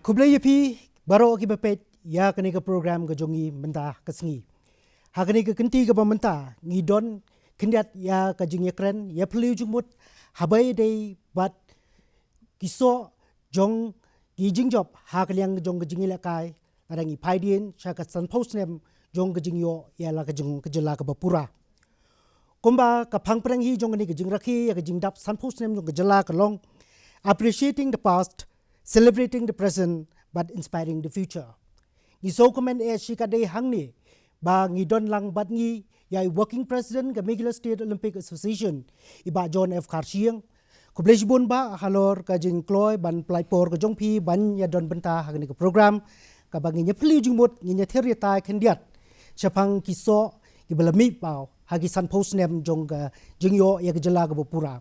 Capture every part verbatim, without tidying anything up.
Khublei ïa phi baroh kiba peit ïa kane ka program ka jong ngi mynta ka sngi. Ha kane ka kynti kaba mynta ngi don khyndiat ïa ka jingïakren ïa phylliew jingmut haba ïadei bad ki soh jong ki jingjop ha ka liang jong ka jingïalehkai lada ngi phai dien sha ka sanphew snem jong ka jingïoh ïa la ka jong ka jylla kaba pura. Kumba ka phang pdeng hi jong kane ka jingrakhe ïa ka jingdap sanphew snem jong ka jylla ka long, appreciating the past, celebrating the present, but inspiring the future. Ngi sngewkmen eh shi katdei hangne ba ngi don lang bad ngi ïa i working president ka Meghalaya State Olympic Association, i Bah John F Kharshiing. Khublei shibun Bah halor ka jingkloi ban pynlait por ka jong phi ban ïa don bynta ha kane ka program kaba ngin ïa phylliew jingmut, ngin ïa ther ïa tai khyndiat shaphang ki soh kiba la mih paw ha ki sanphew snem jong ka jingïoh ïa ka jylla kaba pura.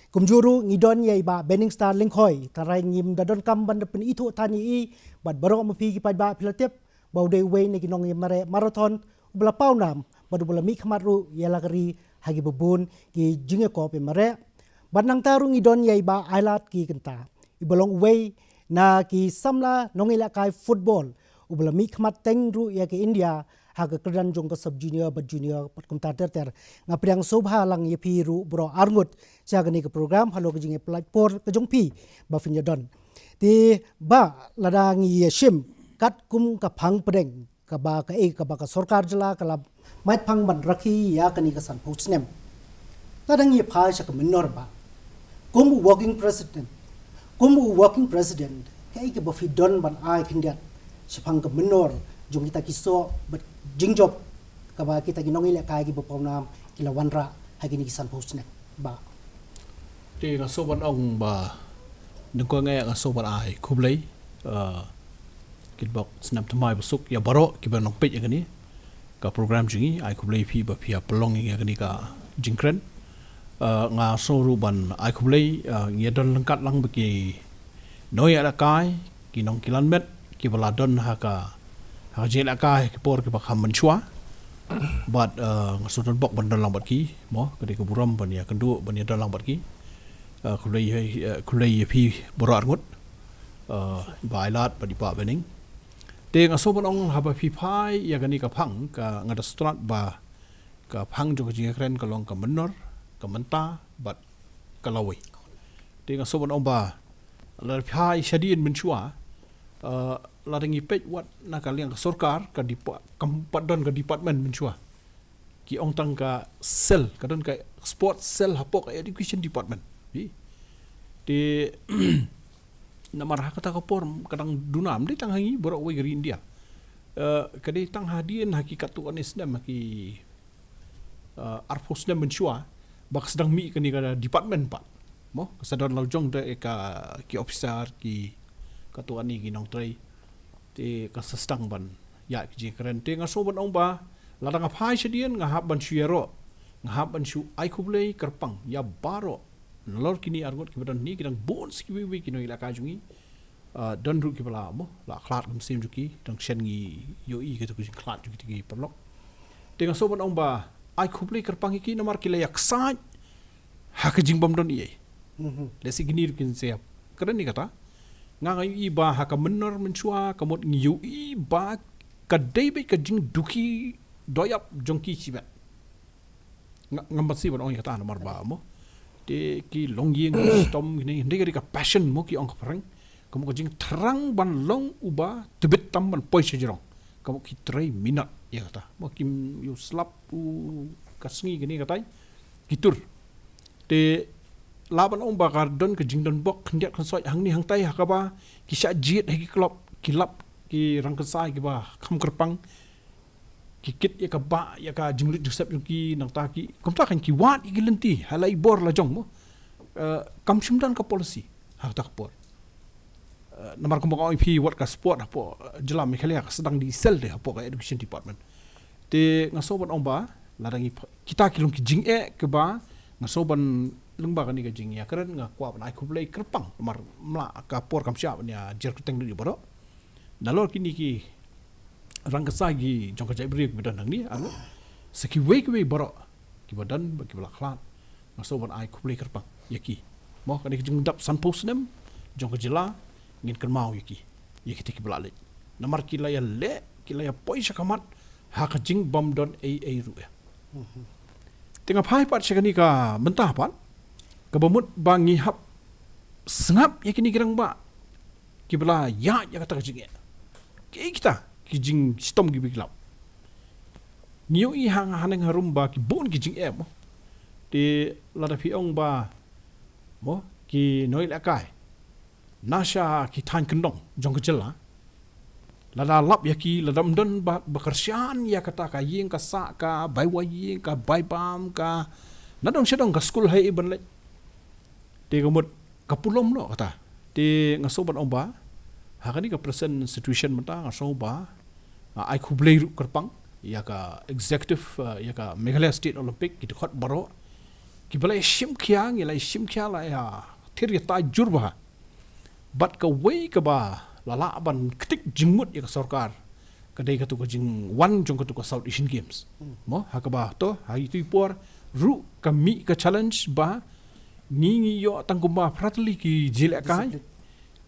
Kumjuh ruh ngi don ïa i Bah Benningstar Lyngkhoi, tharai ngim da donkam ban da pynithuh than ïa i, bad baroh ma phi ki paidbah phi la tip ba u dei uwei na ki nongïamareh marathon uba la paw nam bad uba la mih khmat ruh ïa la ka ri ha kiba bun ki jingïakop ïamareh. Bad nangta ruh ngi don ïa i Bah Ailad K Kynta, iba long uwei na ki samla nongïalehkai football uba la mih khmat teng ruh ïa ka India ha ka kyrdan jong ka sub junior bad junior bad kumta ter ter. Nga pdiang sngewbha lang ïa phi ruh baroh arngut sha kane ka program halor ka jingïapynlait por ka jong phi ba phin ïa don. Te Bah, lada ngi ïa shim katkum ka phang pdeng kaba ka, eh, kaba ka sorkar jylla ka la mait phang ban rakhe ïa kane ka sanphew snem. Lada ngi ïa phai sha ka mynnor Bah, kum u working president, kum u working president, kaei kaba phi don ban ai khyndiat shaphang ka mynnor jong kita ki soh bad jingjop kaba kita ki nongïalehkai kiba paw nam ki la wanrah ha kine ki sanphew snem Bah? Te nga sngewbha ban ong ba, nyngkong eh nga sngewbha ban ai khublei, eh, kyrpad snem thymmai basuk ïa baroh kiba nongpeit ïa kane ka program jong ngi. Ai khublei phi ba phi ïa pynlong ïa kane ka jingkren. Eh, nga sngewbha ruh ban ai khublei, eh, ngi ïa don ryngkat lang bad ki nongïalehkai, ki nongkilan met kiba la don ha ka, ha ka jingïalehkai ha ki por kiba kham mynshuwa. Bad, eh, nga sngewdon bok ban don lang bad ki, mo, ka dei ka burom ban ïa kynduh ban ïa don lang bad ki. Eh, khublei, eh, khublei ïa phi baroh arngut. Eh, Bah Ailad bad i Bah Benning. Te nga sngewbha ban ong haba phi phai ïa kane ka phang, ka nga da stad ba ka phang jong ka jingïakren ka long ka mynnor, ka mynta bad ka lawei. Te nga sngewbha ban ong ba lada phi phai shadien mynshuwa, eh, lada ngi peit wat na ka liang ka sorkar, ka depa-, kam pat don ka department mynshuwa. Ki ong tang ka cell, ka don ka sports cell hapoh ka education department. Ï. Te namar ha kata ka por ka dang duna, ym dei tang ha ngi baroh kawei ka ri India. Eh, ka dei tang hadien ha ki katto katne snem, ha ki, eh, arphew snem mynshuwa ba ka sdang mih kane ka department pat. Mo, ka sa don la jong da ka, ki officer, ki katto katne ki nongtrei. Te ka sa sdang ban ïa ki jingkren. Te nga sngewbha ban ong ba lada nga phai shadien nga hap ban shu ïaroh, nga hap ban shu ai khublei kyrpang ïa baroh. Nalor kine arngut kiba don hangne, ki dang bun sa kiwei kiwei ki nongïalehkai jong ngi. Ah, don ruh kiba la, mo, la khlad ka mynsiem jong ki, dang shen ngi ïohi kato ka jingkhlad jong kita ki paralok. Te nga sngewbha ban ong ba ai khublei kyrpang ïa ki namar ki la ïa ksaid ha ka jingbym don ei ei. Mhm. Lehse kine ruh kin sa ïa kren ïa kata. Nga, nga ïohi ba ha ka mynnor mynshuwa ka mut ngi ïohi ba ka dei beit ka jingdukhia dohnud jong ki shibit. Nga, ngam pat sngewbha ban ong ïa kata namar ba, mo, te ki long ïing ki shitom kine, hynrei ka dei ka passion, mo, ki ong ka phareng. Ka mut ka jingthrang ban long uba tbit tam ban poi sha jrong. Ka mut ki trei minot ïa kata. Mo, kim ïoh slap u ka sngi kane katai, ki tur. Te lah ban ong ba ka don ka jingdon bok khyndiat khynsoit hangne hangtai ha kaba ki shah jied ha ki club, ki lap, ki rangkynsai kiba kham kyrpang, ki kit ïa ka ba, ïa ka jinglut jingsep jong ki, nangta ki, kumta kan ki wad ïa ki lynti ha la i bor la jong, mo. Eh, kam shym don ka policy ha kata ka por. Eh, namar kumba nga ong ïa phi, wat ka sport hapoh, eh, jylla Meghalaya ka sdang da i cell de hapoh ka education department. Te nga sngewbha ban ong ba lada ngi pha-, kita ki long ki jingeh kiba nga sngewbha ban, lyngba kane ka jingïakren nga kwah ban ai khublei kyrpang namar mla ka por kam shah ban ïa jer kyrteng ïa baroh. Nalor kine ki rangkynsai ki jong ka jaitbynriew kiba don hangne, ano, sa kiwei kiwei baroh kiba don bad kiba la khlad, nga sngewbha ban ai khublei kyrpang ïa ki. Mo, kane ka jingdap sanphew snem jong ka jylla, ngin kynmaw ïa ki. ïa kita kiba la leit. Namar ki la ïaleh, ki la ïapoi sha khmat ha ka jingbym don ei ei ruh ïa. Te nga phai pat sha kane ka bynta pat kaba mut ba ngi hap sngap ïa kine ki rangbah kiba la ïaid ïa kata ka jingeh. Ki kita ki jingshitom kiba ki lap. Ngi ïohi hangne harum ba ki bun ki jingeh mo. Te lada phi ong ba mo ki nongïalehkai na sha ki thaiñ kyndong jong ka jylla, lada lap ïa ki, lada ym don ba, ba kyrshan ïa kata ka ïing ka sah, ka bai wai ïing, ka bai bam, ka na dong sha dong, ka skul haei ban leit. Te ka mut ka pulom noh kata. Te nga sngew ban ong ba ha kane ka present situation mynta nga sngew ba nga ai khublei ruh kyrpang ïa ka executive, uh, ïa ka Meghalaya State Olympic, ki dkhot baroh kiba la ïa shim khia, ngi la ïa shim khia, la ïa thir ïa tai jur bha. Bad kawei kaba la lah ban ktik jingmut ïa ka sorkar ka dei katu ka jingwan jong katu ka South Asian Games. Mo, ha kaba to ha itu i por ruh ka mih ka challenge ba ngi ngi ïoh tang kumba phra tylli ki jingïalehkai.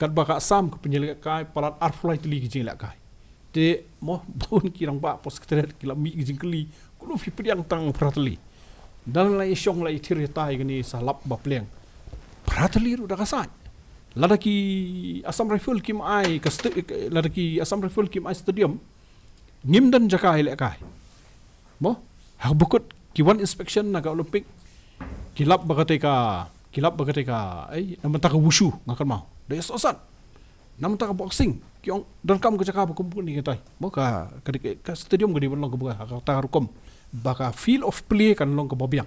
Katba ka Assam ka pynïalehkai palat arphew lai tylli ki jingïalehkai. Te mo, bun ki rangbah post secretariat ki la mih ki jingkylli, kumno phi pdiang tang phra tylli. Dang la ïa shong la ïa thir ïa tai kane sa lap ba pliang. Phra tylli ruh da ka sait. Lada ki Assam Rifle kim ai ka sta-, lada ki Assam Rifle kim ai stadium, ngim don jaka ïalehkai. Mo, ha ba kut ki wan inspection na ka Olympic, ki lap ba kata ka, ki lap ba kata ka, ai, namar ta ka wushu nga kynmaw. Da ïa sohsat. Namar ta ka boxing, ki ong donkam ka jaka ba kum kane katai. Mo, ka, ka, ka stadium ka dei ban long kaba ha kata ka rukom ba ka field of play kan long kaba biang.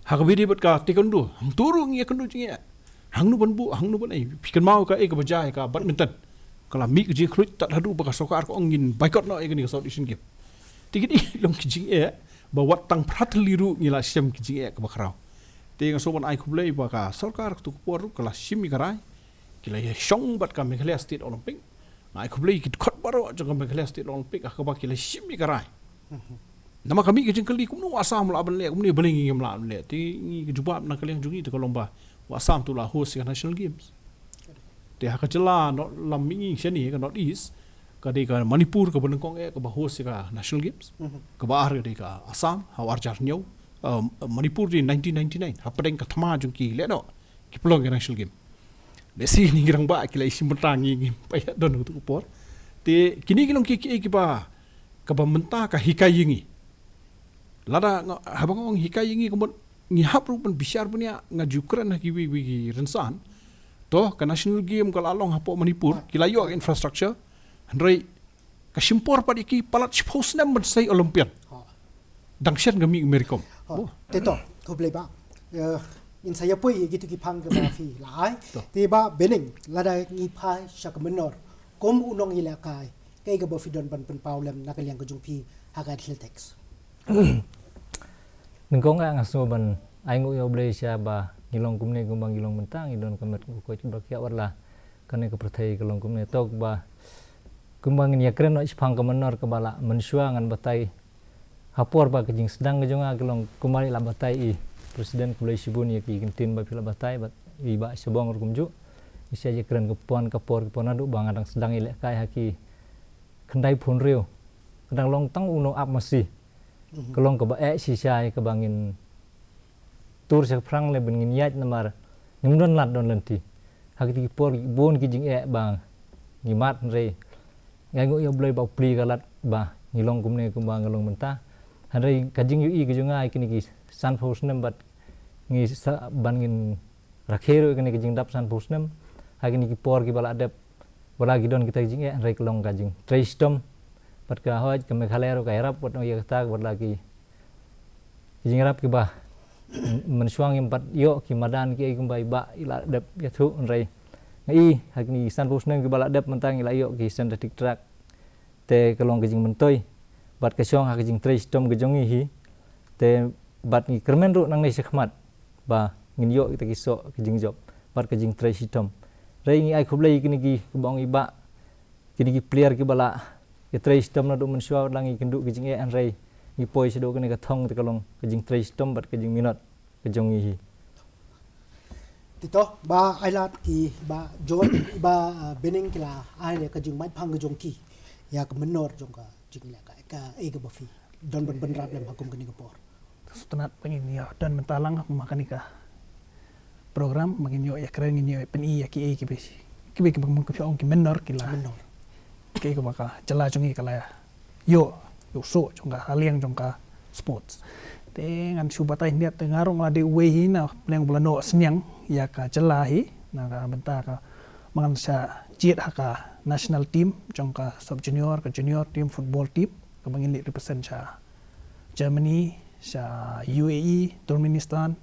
Ha kaba ïadei bad ka taekwondo, hangto ruh ngi ïakynduh jingeh. Hangno ban buh, hangno ban, eh, phi kynmaw ka, eh, kaba jia ïa ka badminton. Ka la mih ka jingkhluit tad haduh ba ka sorkar ka ong ngin boycott noh ïa kane ka South Asian Game. Te kine long ki jingeh ba wat tang phra tylli ruh ngi la shem ki jingeh kaba khraw. Te nga sngew ban ai khublei ba ka sorkar katu ka por ruh ka la shim ïa ka rai. Ki la ïa shong bad ka Meghalaya State Olympic. Nga ai khublei ki dkhot baroh jong ka Meghalaya State Olympic ha kaba ki la shim ïa ka rai. Namar ka mih ka jingkylli kumno u Assam u lah ban leh, kumno balei ngi ngim lah ban leh. Te ngi ka jubab na ka liang jong ngi te ka long ba u Assam te u la host ïa ka National Games. Te ha ka jylla noh lam mihngi shane ka North East, ka dei ka Manipur kaba nyngkong eh kaba host ïa ka National Games. Kaba ar ka dei ka Assam ha u ar hajar hynñiew. Um, Manipur dei nineteen ninety-nine, hapdeng ka thma jong ki lehnoh ki pynlong ïa ka National Game. Lehse ngi ngi rangbah ki la ïa shim bynta, ngi ngim pat ïa don ha katu ka por. Te kine ki long kiei kiei kiba, kaba mynta ka hikai ïa ngi. Lada nga, haba nga ong hikai ïa ngi ka mut ngi hap ruh ban bishar bniah, nga ju kren ha kiwei wei ki rynsan. To ka National Game ka la long hapoh Manipur, ki la ïoh ka infrastructure. Hynrei ka shim por pat ïa ki palat shiphew snem ban sei Olympian. Dang shen ka mih ka Mary Kom. Te to, khublei ba. Eh, ngin sa ïa poi ïa kitu ki phang kiba phi la ai. Te ba Beneng, lada ngi phai sha ka mynnor kum u nongïalehkai, kaei kaba phi don ban pynpaw lem na ka liang ka jong phi ha ka athletics? Nyngkong nga sngew ban ai nguh ïa U Blei sha ba ngi long kumne kumba ngi long mynta, ngi don ka met ka khuid ba khiah, wat la kane ka pyrthei ka long kumne. To ba kumba ngin ïa kren noh shaphang ka mynnor kaba la mynshuwa, ngan batai ha por ba ka jingsdang ka jong nga ka long kumba i la batai i President, khublei shibun ïa ki kyntien ba phi la batai bad i Bah Shabong ruh kumjuh. Ngi sa ïa kren ka por, ka por, ka por naduh ba nga dang sdang ïalehkai ha ki khyndai phew hynriew. Ka dang long tang u nongap masi. Ka long kaba eh shisha ïa kaba ngin tur sha phrang lei ban ngin ïaid namar ngim don lad don lynti. Ha kiti ki por bun ki jingeh ba ngi mad, hynrei nga ai nguh ïa U Blei ba u plie ka lad ba ngi long kumne kumba nga long mynta. Hynrei ka jingïohi ka jong nga ïa kine ki sanphew snem bad ngi sa ban ngin rakhe ruh ïa kane ka jingdap sanphew snem. Ha kine ki por kiba la dep, wat la ki don kita ki jingeh, hynrei ka long ka jingtrei shitom. Bad ka hoi ka Meghalaya ruh ka ïarap wat ïa kata, wat la ki jingïarap kiba mynshuwa ngim pat ïoh ki madan kiei kumba i Bah i la dep ïathuh, hynrei nga i ha kine ki sanphew snem kiba la dep mynta ngi la ïoh ki synthetic track. Te ka long ka jingmyntoi bad ka shong ha ka jingtrei shitom ka jong ngi hi. Te bad ngi kyrmen ruh nangne shakhmat ba ngin ïoh kita ki soh ka jingjop bad ka jingtrei shitom. Hynrei ngi ai khublei ïa kine ki, kiba ong i Bah, kine ki player kiba la ïatrei shitom naduh mynshuwa, wat la ngi kynduh ki jingeh, hynrei ngi poi shaduh kane ka thong te ka long ka jingtrei shitom bad ka jingminot ka jong ngi hi. Te to, ba ai lad ki ba John, ba, uh, Benning ki la ai le ka jingmait phang ka jong ki ïa ka mynnor jong ka jingleh ka, ka, eh, ka ba phi don ban bynrap lem ha kum kane ka por. Sngewtynnat ba ngin ïa don mynta lang ha kum kane ka program, ba ngin ïoh ïa kren, ngin ïoh ïa pyni ïa ki, eh, ki ba, ki ba, ki ba, ki ba ong ki mynnor ki la. Mynnor. Ki, ki ba ka jylla jong ngi ka la ïoh, ïoh soh jong ka, ha liang jong ka sports. Te ngan shu batai khyndiat, te nga ruh nga la dei uwei hi na pdeng ba la noh synñiang ïa ka jylla hi, na ka bynta kaba ngan sa jied ha ka national team jong ka sub junior, ka junior team, football team, kaba ngin leit represent sha Germany, sha U A E, Turkmenistan,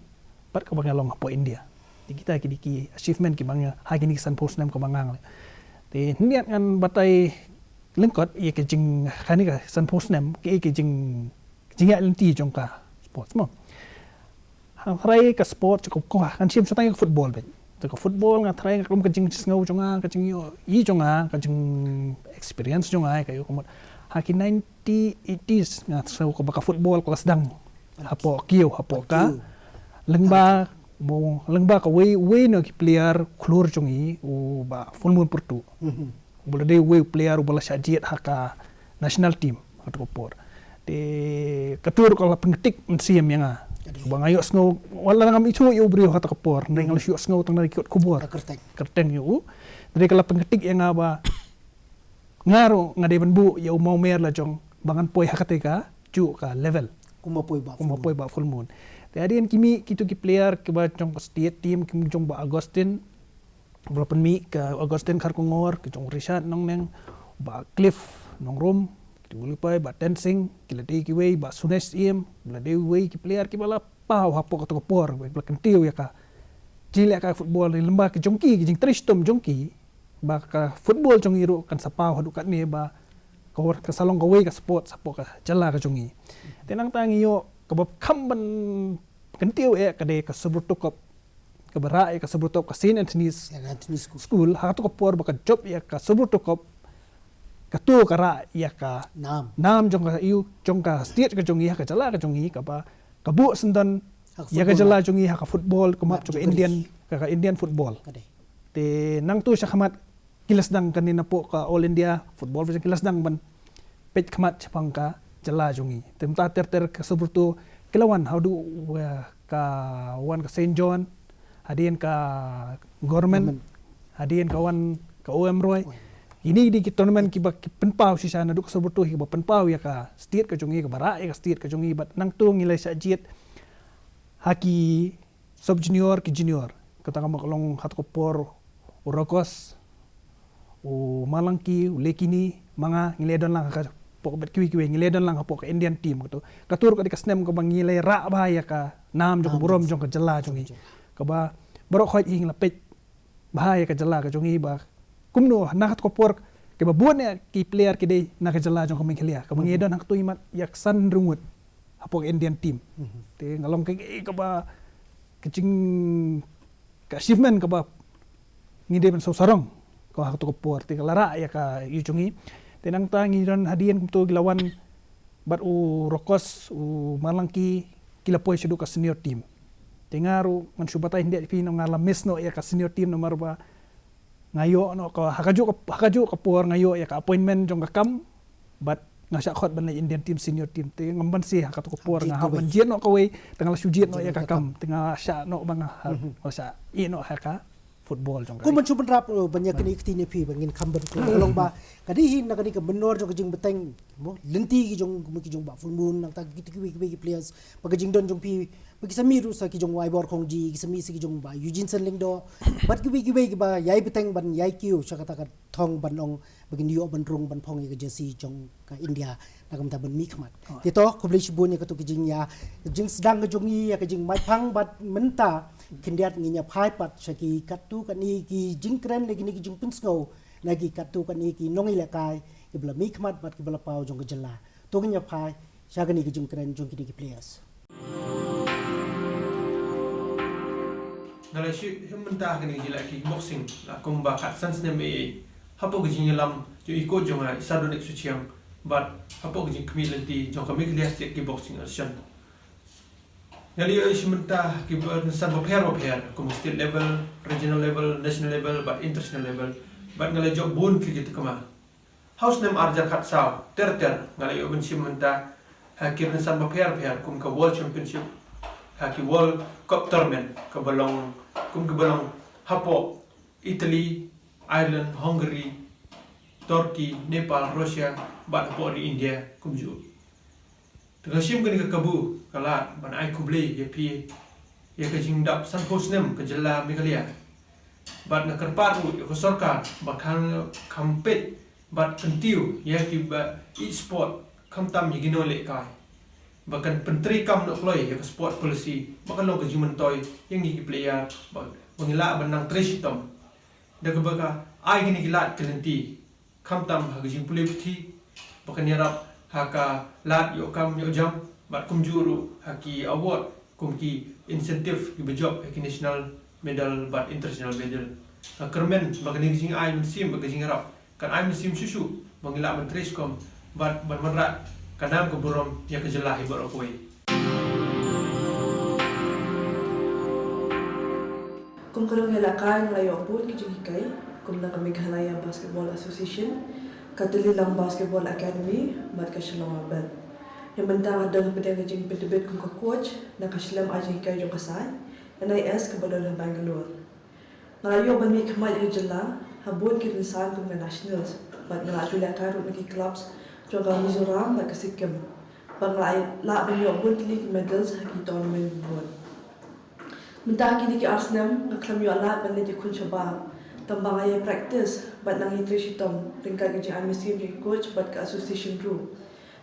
bad kaba nga long hapoh India. Te kita ki dei ki achievement kiba nga, ha kine ki sanphew snem kaba nga nang leh. Te khyndiat ngan batai lyngkot ïa ka jing, kane ka sanphew snem, ki, ki jing, jingïaid lynti jong ka sports mo. Hangtai ka sports ka, ka, ngan shim shata ïa ka football beit. Te ka football nga tharai ka kum ka jingsngew jong nga, ka jingïohi jong nga, ka jing experience jong nga, ka ïoh ka mut ha ki nineteen eighties nga sngew kaba ka football ka la sdang hapoh kiew, hapoh ka lyngba, mo, lyngba kawei, wei na ki player khlur jong ngi, u Bah Fullmoon Pyrtuh. Mhm. Uba la dei uwei u player uba la shah jied ha ka national team ha kato ka por. Te kato ruh ka la pynktik mynsiem ïa nga. Ba nga ïohsngew, wat la ngam ithuh ïa u briew ha kato ka por, hynrei nga la shu ïohsngew tang na ki kot khubor. Ka kyrteng. Kyrteng ïa u. Hynrei ka la pynktik ïa nga ba nga ruh nga dei ban buh ïa u mawmer la jong ba ngan poi ha kata ka juh ka level. Kumba poi Bah Fullmoon. Kumba poi Bah Fullmoon. Te hadien ki mih kito ki player kiba jong ka state team, ki jong Bah Augustine, ba la pynmih, ka Augustine Kharkongor, ki jong Richard Nongneng, Bah Cliff Nongrum, ki Gulipai, Bah Tensing, ki la dei kiwei, Bah Sunesh Syiem, ba la dei uwei ki player kiba la paw hapoh kato ka por, ba la kyntiew ïa ka jingleh ka football, lyngba ki jong ki, ki jingtrei shitom jong ki, ba ka football jong ngi ruh kan sa paw haduh katne, ba ka war, ka sa long kawei ka sports hapoh ka jylla ka jong ngi. Te nangta ngi ïoh kaba kham ban kyntiew eh ka dei ka Subroto Cup, kaba rah ïa ka Subroto Cup, ka Saint Anthony's School. School, ha kato ka por ba ka jop ïa ka Subroto Cup, kato ka rah ïa ka nam, nam jong ka, ïa u, jong ka state ka jong ngi, ha ka jylla ka jong ngi, kaba ka buh syndon ïa ka jylla jong ngi ha ka football, ka map jong ka Indian, ka, ka Indian football. Te nangto sha khmat ki la sdang, kane napoh ka All India Football Federation, ki la sdang ban peit khmat shaphang ka jylla jong ngi. Te mynta ter ter ka Subroto ki la wan haduh, eh, ka wan ka Saint John, hadien ka Government, hadien ka wan ka O M Roy. Ine dei ki tournament kiba ki pynpaw shisha naduh ka Subroto hi, kiba pynpaw ïa ka state ka jong ngi, kaba rah ïa ka state ka jong ngi, bad nangto ngi la shah jied ha ki sub junior, ki junior. Kata ka mut ka long ha kato ka por u Rokos, u Malangki, u Lekini, ma nga, ngi la don lang hapoh, bad kiwei kiwei, ngi la don lang hapoh ka Indian team kato. Kato ruh ka dei ka snem kaba ngi la rah bha ïa ka nam jong ka burom jong ka jylla jong ngi. Kaba baroh khoit hi ngi la peit bha ïa ka jylla ka jong ngi ba kumno na kato ka por kiba bun ïa ki player ki dei na ka jylla jong ka Meghalaya. Kaba ngi don ha kato i mat ïa ka san hynriew ngut hapoh ka Indian team. Te nga long ka, ka, kaba ka jing, ka achievement kaba ngi dei ban sngewsarong ko ha kato ka por, te ka la rah ïa ka ïa jong ngi. Te nangta ngi don hadien kumto ki la wan bad u Rokos, u Malangki, ki la poi shaduh ka senior team. Te nga ruh ngan shu batai khyndiat ïa phi, nga la miss noh ïa ka senior team namar ba nga ïoh noh ka, ha kajuh ka, ha kajuh ka por nga ïoh ïa ka appointment jong ka kam, bad nga shah khot ban leit Indian team senior team. Te ngam banse ha kato ka por nga hap ban jied noh kawei, te nga la shu jied noh ïa ka kam, te nga shah noh ba nga ha, nga la shah ïeh noh ha ka football jong ka. Kum ban shu bynrap, uh, ban ïa kane ka ktien ïa phi ba ngin kham ban kren, ka long ba ka dei hi na kane ka mynnor jong ka jingbteng, mo, lynti ki jong, mo, ki jong Bah Fullmoon, nangta kito kiwei kiwei ki players, ba ka jingdon jong phi ba ki sa mih ruh sa ki jong Waibor Khongji, ki sa mih sa ki jong Bah Eugene Sen Lyngdoh, bad kiwei kiwei kiba ïai bteng ban ïai kiew sha kata ka thong ban ong ba kin ïoh ban rung ban phong ïa ka jersey jong ka India na ka bynta ban mih khmat. Te to, khublei shibun ïa kato ka jingïa, ka jingsdang ka jong ngi ïa ka jingmait phang, bad mynta khyndiat ngin ïa phai pat sha ki katto katne ki jingkren, ne kine ki jingpynsngew na ki katto katne ki nongïalehkai kiba la mih khmat bad kiba la paw jong ka jylla. To ngin ïa phai sha kane ka jingkren jong kine ki players. Nga la shu him mynta ha kane ka jingïaleh kickboxing la kumba khatsan snem ei ei hapoh ka jingïalam jong i coach jong nga, i Sir Donek Suchiang, bad hapoh ka jingkhmih lynti jong ka Meghalaya State Kickboxing Association. Nga la ïoh ïa ki mynta ki rynsan bapher bapher, kum state level, regional level, national level bad international level, bad nga la jop bun ki ki takma. Ha u snem arhajar khatsaw ter ter nga la ïoh ban shim mynta ha ki rynsan bapher bapher, kum ka World Championship, ha ki World Cup Tournament, kaba long, kum kaba long hapoh Italy, Ireland, Hungary, Turkey, Nepal, Russia bad hapoh ri India kumjuh. Te nga shim kane ka kabu ka lad ban ai khublei ïa phi ïa ka jingdap sanphew snem ka jylla Meghalaya. Bad nga kyrpad ruh ïa ka sorkar ba kan kham peit bad kyntiew ïa kiba ïeit sport, khamtam ïa ki nonglehkai. Ba kan pyntreikam noh kloi ïa ka sport policy ba kan long ka jingmyntoi ïa ngi ki player ba, ba ngi lah ban nang trei shitom. Da kaba ka ai kine ki lad ki lynti, khamtam ha ka jingpule puthi, ba kan ïarap ha ka lad ïoh kam ïoh jam, bad kumjuh ruh ha ki award kum ki incentive kiba jop ha ki national medal bad international medal. Nga kyrmen ba kane ka jingai mynsiem bad ka jingïarap kan ai mynsiem shuh shuh ba ngi lah ban trei shitom bad ban wanrah ka nam ka burom ïa ka jylla hi baroh kawei. Kum ka nongïalehkai nga la ïoh bun ki jinghikai, kum na ka Meghalaya Basketball Association, ka Tulilang Basketball Academy bad ka Shillong Urban. Ïa mynta nga don hapdeng ka jingpyntbit kum ka coach na ka shlem ai jinghikai jong ka saiñ N I S kaba don ha Bangalore. Nga la ïoh ban mihkhmat ïa ka jylla ha bun ki rynsan kum ka nationals, bad nga la ju lehkai ruh na ki clubs jong ka Mizoram bad ka Sikkim, bad nga la lah ban ïoh bun tylli ki medals ha ki tournament bun. Mynta ha kine ki ar snem nga khlem ïoh lad ban leit ïakhun shabar, tangba nga ïa practice bad nang ïatrei shitom ryngkat ka jingai mynsiem jong ki coach bad ka association ruh.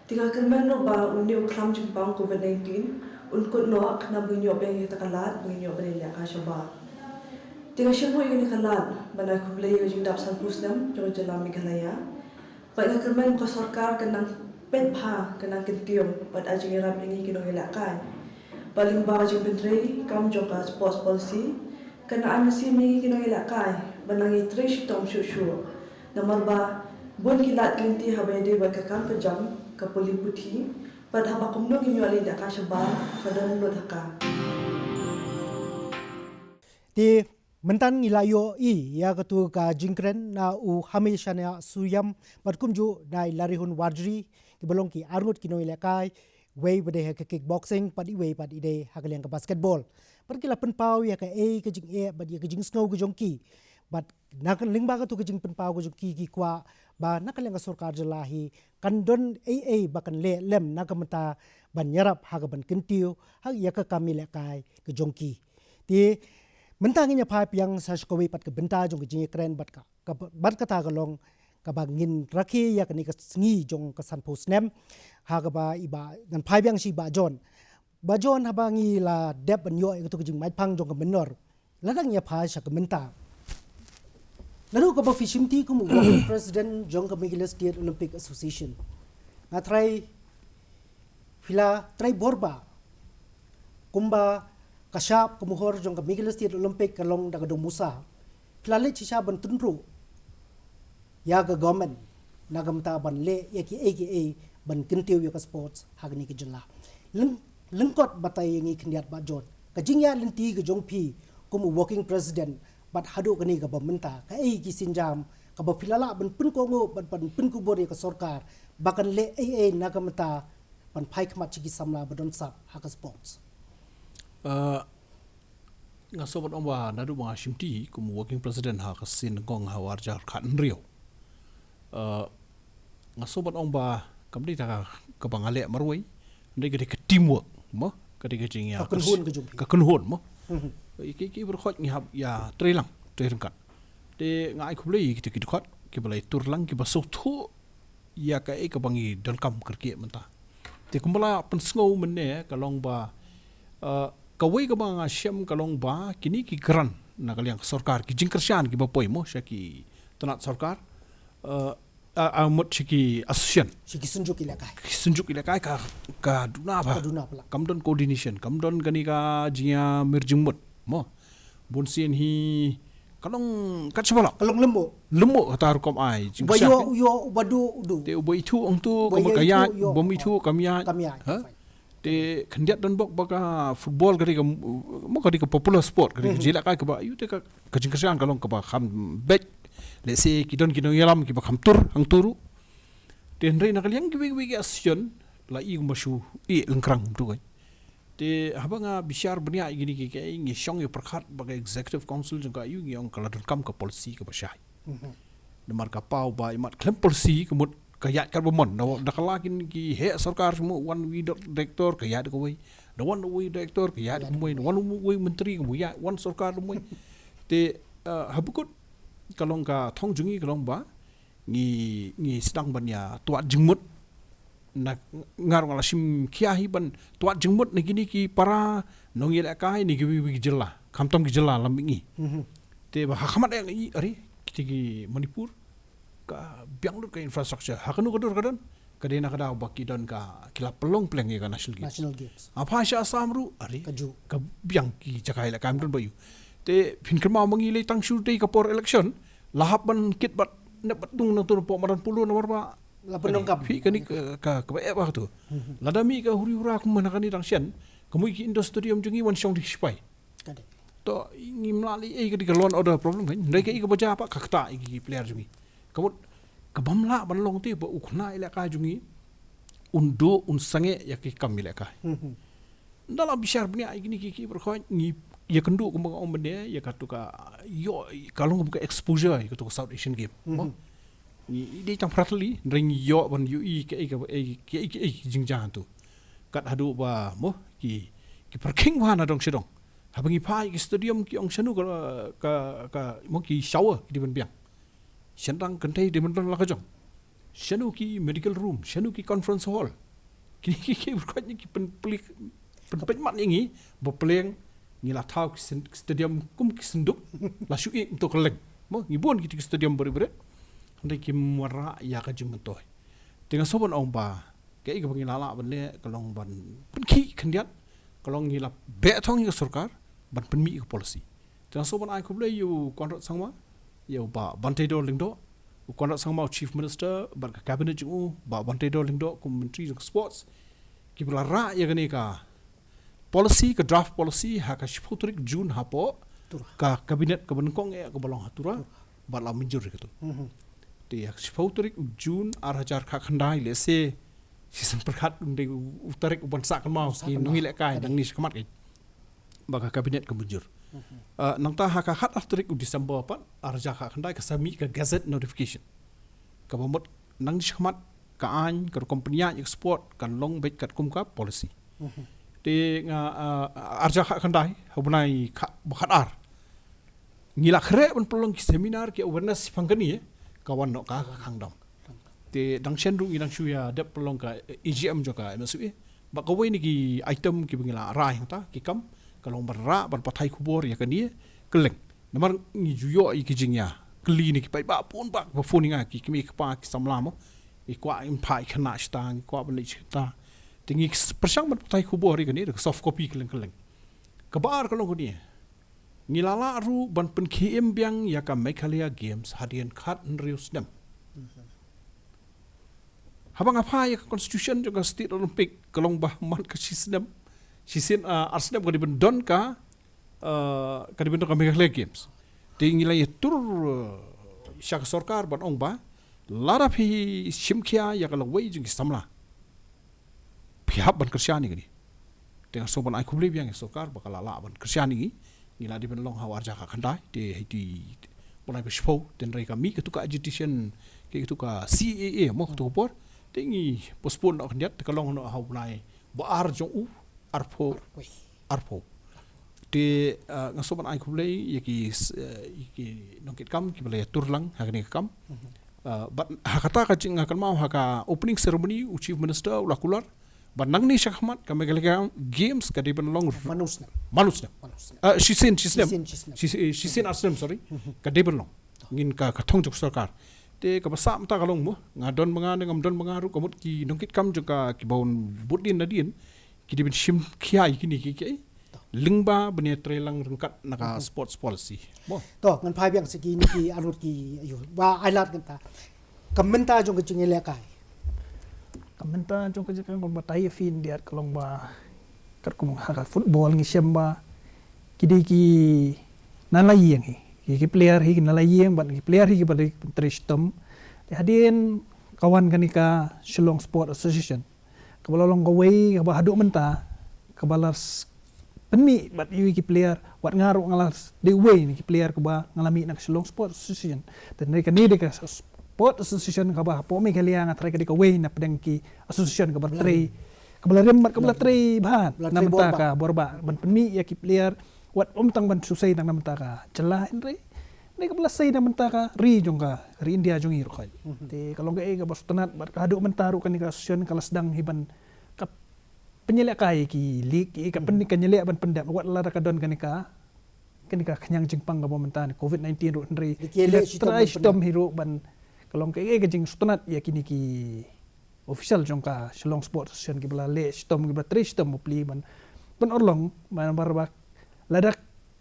Te nga kyrmen ruh ba une u khlam jingpang covid nineteen un kut noh khnang ba ngin ïoh biang ïa kata ka lad ba ngin ïoh ban ïalehkai shabar. Te nga shim ruh ïa kane ka lad ban ai khublei ïa ka jingdap sanphew snem jong ka jylla Meghalaya. Bad nga kyrmen ba ka sorkar kan nang peit bha, kan nang kyntiew bad ai jingïarap ïa ngi ki nongïalehkai. Bad lyngba ka jingpyntreikam jong ka sports policy, kan nang ai mynsiem ïa ngi ki nongïalehkai ban nang ïatrei shitom shuh shuh. Namar ba bun ki lad ki lynti haba ïadei bad ka kam ka jam, ka pule puthi, bad haba kumno ngin ïoh leit ïalehkai shabar ka don lut ha ka. Te mynta ngi la ïohi ïa katu ka jingkren na u Hameshania Suryam bad kumjuh na i Larihun Warjri, kiba long ki arngut ki nongïalehkai, wei ba dei ha ka kickboxing bad iwei pat i dei ha ka liang ka basketball. Bad ki la pynpaw ïa kaei ka jingeh bad ïa ka jingsngew ka jong ki. Bad na ka lyngba katu ka jingpynpaw ka jong ki, ki kwah ba na ka liang ka sorkar jylla hi kan don ei ei ba kan leh lem na ka bynta ban ïarap ha kaban kyntiew ha ïa ka kam ïalehkai ka jong ki. Te mynta ngin ïa phai biang sa sha kawei pat ka bynta jong ka jingïakren bad ka, ka, bad kata ka long kaba ngin rakhe ïa kane ka sngi jong ka sanphew snem. Ha kaba i Bah, ngan phai biang sha i Bah John. Bah John, haba ngi la dep ban ïoh ïa katu ka jingmaitphang jong ka mynnor, lada ngi ïa phai sha ka mynta, naduh kaba phi shimti kum u working president jong ka Meghalaya State Olympic Association, nga tharai phi la trei bor bha kumba ka shap ka mohor jong ka Meghalaya State Olympic ka long da ka dong musa. Phi la leit shisha ban tynruh ïa ka government na ka bynta ban leh ïa kiei kiei ban kyntiew ïa ka sports ha kane ka jylla. Lyng-, lyngkot batai ïa ngi khyndiat Bah John, ka jingïaid lynti ka jong phi kum u working president bad haduh kane kaba mynta, kaei ki sienjam kaba phi la lah ban pynkohnguh bad ban pynkupbor ïa ka sorkar ba kan leh ei ei na ka bynta ban phai khmat sha ki samla ba don sap ha ka sports? Uh, nga sngewbha ban ong ba naduh ba nga shimti kum working president ha ka sien nyngkong ha u arhajar khathynriew, uh, nga sngewbha ban ong ba kam dei tang kaba nga leh marwei, dei ka dei ka teamwork mo, ka dei ka jingïa ka kynhun ka jong phi, ka kynhun mo. Mhm. Ki, ki, ki baroh khoit ngi hap ïatrei lang, trei ryngkat. Te nga ai khublei ïa kita ki dkhot kiba la ïatur lang, kiba sngewthuh ïa kaei kaba ngi donkam kyrkieh mynta. Te kumba la pynsngew mynne ka long ba, uh, kawei kaba nga shem ka long ba kine ki grant na ka liang ka sorkar, ki jingkyrshan kiba poi mo sha ki tnat sorkar, uh, a, a mut sha ki association, sha ki synjuk ïalehkai, ki synjuk ïalehkai ka, ka duna bha. Ka duna bha. Kam don coordination, kam don kane ka jingïamir jingmut mo. Bun sien hi ka long kat shaba lok, ka long lymmo, lymmo kata rukom ai. Uba ïoh u ïoh, uba duh u duh. Te uba ithuh hangto, uba ïoh ka ïaid, uba ym ithuh kam ïaid. Kam ïaid. Ha? Te khyndiat don bok ba ka football ka dei ka, mo, ka dei ka popular sport, ka dei ka jingïalehkai kaba, ïoh te ka, ka jingkyrshan ka long kaba kham beit. Lehse ki don ki nongïalam kiba kham tur hangto ruh. Te hynrei na ka liang kiwei kiwei ki association la i kumba shu i lyngkrang kumto kein. Te haba nga bishar bniah ïa kine ki, ki, ngi shong ïa pyrkhat ba ka executive council jong ka A U, ngi ong ka la donkam ka policy kaba shai. Namar ka paw ba imat khlem policy ka mut ka ïaid katba mon. Da, da ka la kin ki heh sorkar, mo, wan uwei director ka ïaid da kawei, da wan uwei director ka ïaid da kawei, da wan uwei myntri ka mut ïaid, wan sorkar da kawei. Te, uh, haba kut ka long ka thong jong ngi ka long ba ngi, ngi sdang ban ïa twad jingmut. Na, nga ruh nga la shim khia hi ban twad jingmut na kine ki para nongïalehkai na kiwei kiwei ki jylla, khamtam ki jylla lam mihngi. Te ba ha khmat ïa ngi, are, kita ki Manipur ka biang lut ka infrastructure. Ha kano ka dur ka don? Ka dei na ka daw ba ki don ka, ki la pynlong pleng ïa ka National Games. National Games. Haba sha Assam ruh, are, ka ju, ka biang ki jaka ïalehkai, ym don ba ïoh. Te phin kynmaw ma ngi lei tang shu dei ka por election la hap ban kit bad nep bad dung nangto napoh madan polo namar ba la pyndonkam. Phi kane ka, ka, kaba eh ba tu. Lada mih ka huri hura kumba na kane dang shen, ka mut ki indoor stadium jong ngi wan shong da ki shipai. Ka dei. To ngim lah leh ei, ka dei ka law and order problem kan. Hynrei kaei kaba jia pat, ka ktah ïa ki player jong ngi. Ka mut ka bym lah ban long te ba u khynnah ïalehkai jong ngi un duh un sangeh ïa ki kam ïalehkai. Nda la bishar bniah ïa kine ki, ki baroh khoit, ngi ïakynduh kumba nga ong mynne ïa kato ka, ïoh, ka long kumba ka exposure ïa kato ka South Asian Game. Mo? Ngi dei tang prateli, hynrei ngi ïoh ban ïohi kaei kaei, kaei kaei ki jingjia hangto. Kat haduh ba, mo, ki, ki pyrkhing bha na dong sha dong. Haba ngi phai ki stadium ki ong shano ka, ka, ka, mo, ki shower ki dei ban biang. Shynrang kynthei dei ban don la ka jong. Shano ki medical room, shano ki conference hall. Kine ki, ki, ki baroh khoit ngi ki pynplik, pynpeit mat ïa ngi ba pleng ngi la thaw ki syn-, stadium kum ki synduk, la shu ïeh kumto kylleng. Mo, ngi bun kita ki stadium barit barit. Hynrei kim wanrah ïa ka jingmyntoi. Te nga sngew ban ong ba kaei kaba ngi la lah ban leh ka long ban pynkhih khyndiat, ka long ngi la beh thong ïa ka sorkar ban pynmih ïa ka policy. Te nga sngew ban ai khublei ïa u Conrad Sangma, ïa u Bah Banteidor Lyngdoh, u Conrad Sangma u Chief Minister bad ka cabinet jong u, Bah Banteidor Lyngdoh kum Myntri jong ka Sports, kiba la rah ïa kane ka policy, ka draft policy, ha ka shiphew tarik June hapoh ka cabinet kaba nyngkong eh kaba long ha Tura, bad la mynjur ïa kato. Te ha ka shiphew tarik June ar hajar khatkhyndai, lehse shisien pyrkhat un dei u, u tarik uban sah kynmaw ki nongïalehkai nangne shakhmat kein. Ba ka cabinet ka mynjur. Ah, nangta ha ka khatar tarik u December pat, ar hajar khatkhyndai, ka sa mih ka gazette notification. Kaba mut nangne shakhmat ka aiñ, ka rukom pynïaid ïa ka sport kan long beit katkum ka policy. Te nga, ah, ar hajar khatkhyndai, ha u bnai kha, ba khatar, ngi la khreh ban pynlong ki seminar, ki awareness shaphang kane, ka wan noh ka, ka khang dong. Te dang shen ruh ngi dang shu ïa dep pynlong ka A G M jong ka M S U A. Bad kawei na ki item kiba ngi la rai hangta, ki kam, ka long ban rah ban pathai khubor ïa kane kylleng. Namar ngi ju ïoh ïa ki jingïakylli na ki paidbah bun bha ba phone ïa nga, ki kmie ki kpa ki samla, mo, ngi kwah ban phah ïa ki khynnah shata, ngi kwah ban leit shata. Te ngi pyrshang ban pathai khubor ïa kane da ka soft copy kylleng kylleng. Kaba ar ka long kane. Ngi la lah ruh ban pynkhie im biang ïa ka Meghalaya Games hadien khathynriew snem. Haba nga phai ïa ka constitution jong ka State Olympic, ka long ba man ka shisnem, shisien, ah, ar snem ka dei ban don ka, ah, ka dei ban don ka Meghalaya Games. Te ngi la ïatur, ah, sha ka sorkar ban ong ba lada phi shim khia ïa ka lawei jong ki samla, phi hap ban kyrshan ïa kane. Te nga sngew ban ai khublei biang ïa ka sorkar ba ka la lah ban kyrshan ïa ngi. Ngi la dei ban long ha u ar hajar khatkhyndai, te hei ti u bnai ba shiphew, te hynrei ka mih kato ka agitation, kato ka C A A, mo, kato ka por, te ngi postpone noh khyndiat, te ka long noh ha u bnai ba ar jong u arphew, arphew. Te, ah, nga sngew ban ai khublei ïa ki s-, eh, ïa ki nongkitkam kiba la ïatur lang ha kane ka kam. Ah, bad ha kata ka jing, nga kynmaw ha ka opening ceremony u Chief Minister u la kular ba nangne shakhmat ka Meghalaya Games ka dei ban long mano snem. Mano snem. Mano snem. Ah, shisien, shisnem. Shisien, shisnem. Shis-, eh, shisien ar snem, sorry. Ka dei ban long. Ngin ka, ka thong jong ka sorkar. Te kaba sah mynta ka long mo, nga don ma nga ne ngam don ma nga ruh, ka mut ki nongkitkam jong ka kiba un bud dien nadien, ki dei ban shim khia ïa kine ki, ki, lyngba ban ïatrei lang ryngkat na ka sports policy. Mo. To, ngan phai biang sha kine ki arngut ki, aïu, ba ai lad kata. Ka bynta jong ka jingïalehkai. Ka mynta jong ka jingkren kumba tai ïa phi Indiat ka long ba katkum ha ka football ngi shem ba ki dei ki nalai ïing hi. Ki, ki player hi ki nalai ïing bad ki player hi kiba dei trei shitom. Te hadien ka wan kane ka Shillong Sport Association kaba la long kawei kaba haduh mynta kaba la s-, pynmih bad iwei ki player, wat nga ruh nga la s-, dei uwei na ki player kaba nga la mih na ka Shillong Sport Association. Te hynrei kane dei ka Sport Association kaba hapoh Meghalaya nga tharai ka dei kawei na pdeng ki association kaba la trei, kaba la rim bad kaba la trei bha na mynta ka bor ba ban pynmih ïa ki player, wat ym tang ban shu sei tang na mynta ka jylla hynrei, hynrei kaba la sei na mynta ka ri jong ka ri India jong ngi ruh khoit. Te ka long kaei kaba sngewtynnat bad ka haduh mynta ruh kane ka association ka la sdang hi ban ka pynïalehkai ki league, ki ka pyn, ka ñialeh ban pyndep wat lada ka don kane ka, kane ka khñiang jingpang kaba mynta ne covid nineteen ruh hynrei ki la trai shitom hi ruh ban, ka long kaei ka jingsngewtynnat ïa kine ki official jong ka Shillong Sports Association kiba la leh shitom, kiba la trei shitom bapli ban pynurlong namar ba lada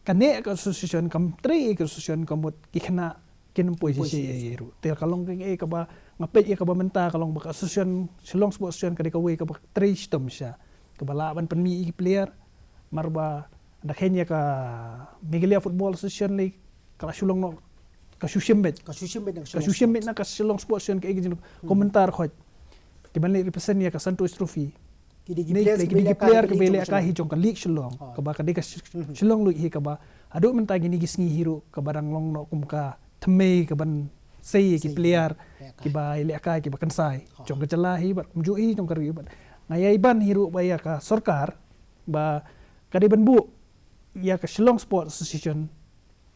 kane ka association kam trei, ka association ka mut ki khynnah kin ym poi shisha ïa ruh. Te ka long kaei kaba nga peit ïa kaba mynta ka long ba ka association, Shillong Sports Association ka dei kawei kaba trei shitom shisha, kaba lah ban pynmih ïa ki player. Namar ba da kheiñ ïa ka Meghalaya Football Association lei ka la shu long noh, ka shu shim beit, ka shu shim beit na ka Shillong Sports Association kaei ka jing komentar khoit. Kiban leh represent ïa ka Santosh Trophy ki dei ki player kiba ïalehkai hi jong ka league Shillong kaba ka dei ka Shillong League hi kaba haduh mynta kine ki sngi hi ruh kaba dang long noh kum ka thymmei kaban sei ïa ki player kiba ïalehkai kiba kynsai jong ka jylla hi bad kumjuh hi jong ka ri bad nga ïai ban hi ruh ba ïa ka sorkar ba ka dei ban buh ïa ka Shillong Sports Association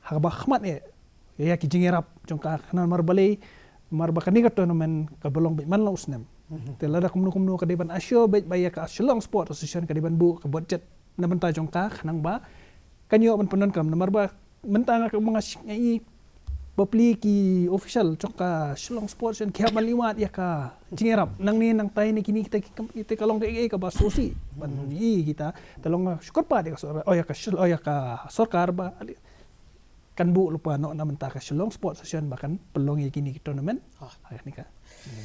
ha kaba khmat eh ïa ki jingïarap jong ka khana namar balei, namar ba kane ka tournament kaba long beit man la u snem. Te lada kumno kumno ka dei ban assure beit ba ïa ka Shillong Sports Association ka dei ban buh ka budget na bynta jong ka khnang ba kan ïoh ban pyndonkam namar ba mynta nga ka ma nga shi-, nga i bapli ki official jong ka Shillong Sports Association ki hap ban leh wat ïa ka jingïarap nangne nangtai ne kine kita ki kam-, kita ka long kaei kaei kaba sngewsih ban i kita. Te long nga shukor pat ïa ka sor-, oh ïa ka Shil-, oh ïa ka sorkar ba kan buh lypa noh na bynta ka Shillong Sports Association ba kan pynlong ïa kine ki tournament. Ha kane ka.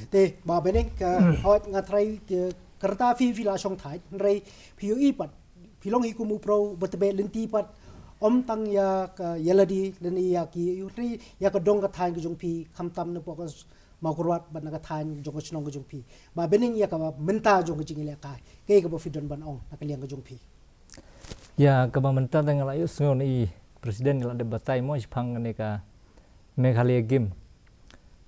Te Bah Bineng, ka hoi nga tharai ka rta phi phi la shong thait hynrei phi ïohi pat phi long hi kum u pro ba tebe lynti pat ym tang ïa ka ïa lade lane ïa ki ïa u tri ïa ka dong ka thaiñ ka jong phi khamtam na pok ka Mawkyrwat bad na ka thaiñ jong ka shnong ka jong phi. Bah Bineng, ïa kaba mynta jong ka jingïalehkai kaei kaba phi don ban ong na ka liang ka jong phi? Ïa kaba mynta te nga la ïohsngew na i president nga la dep batai mo shaphang kane ka Meghalaya Game.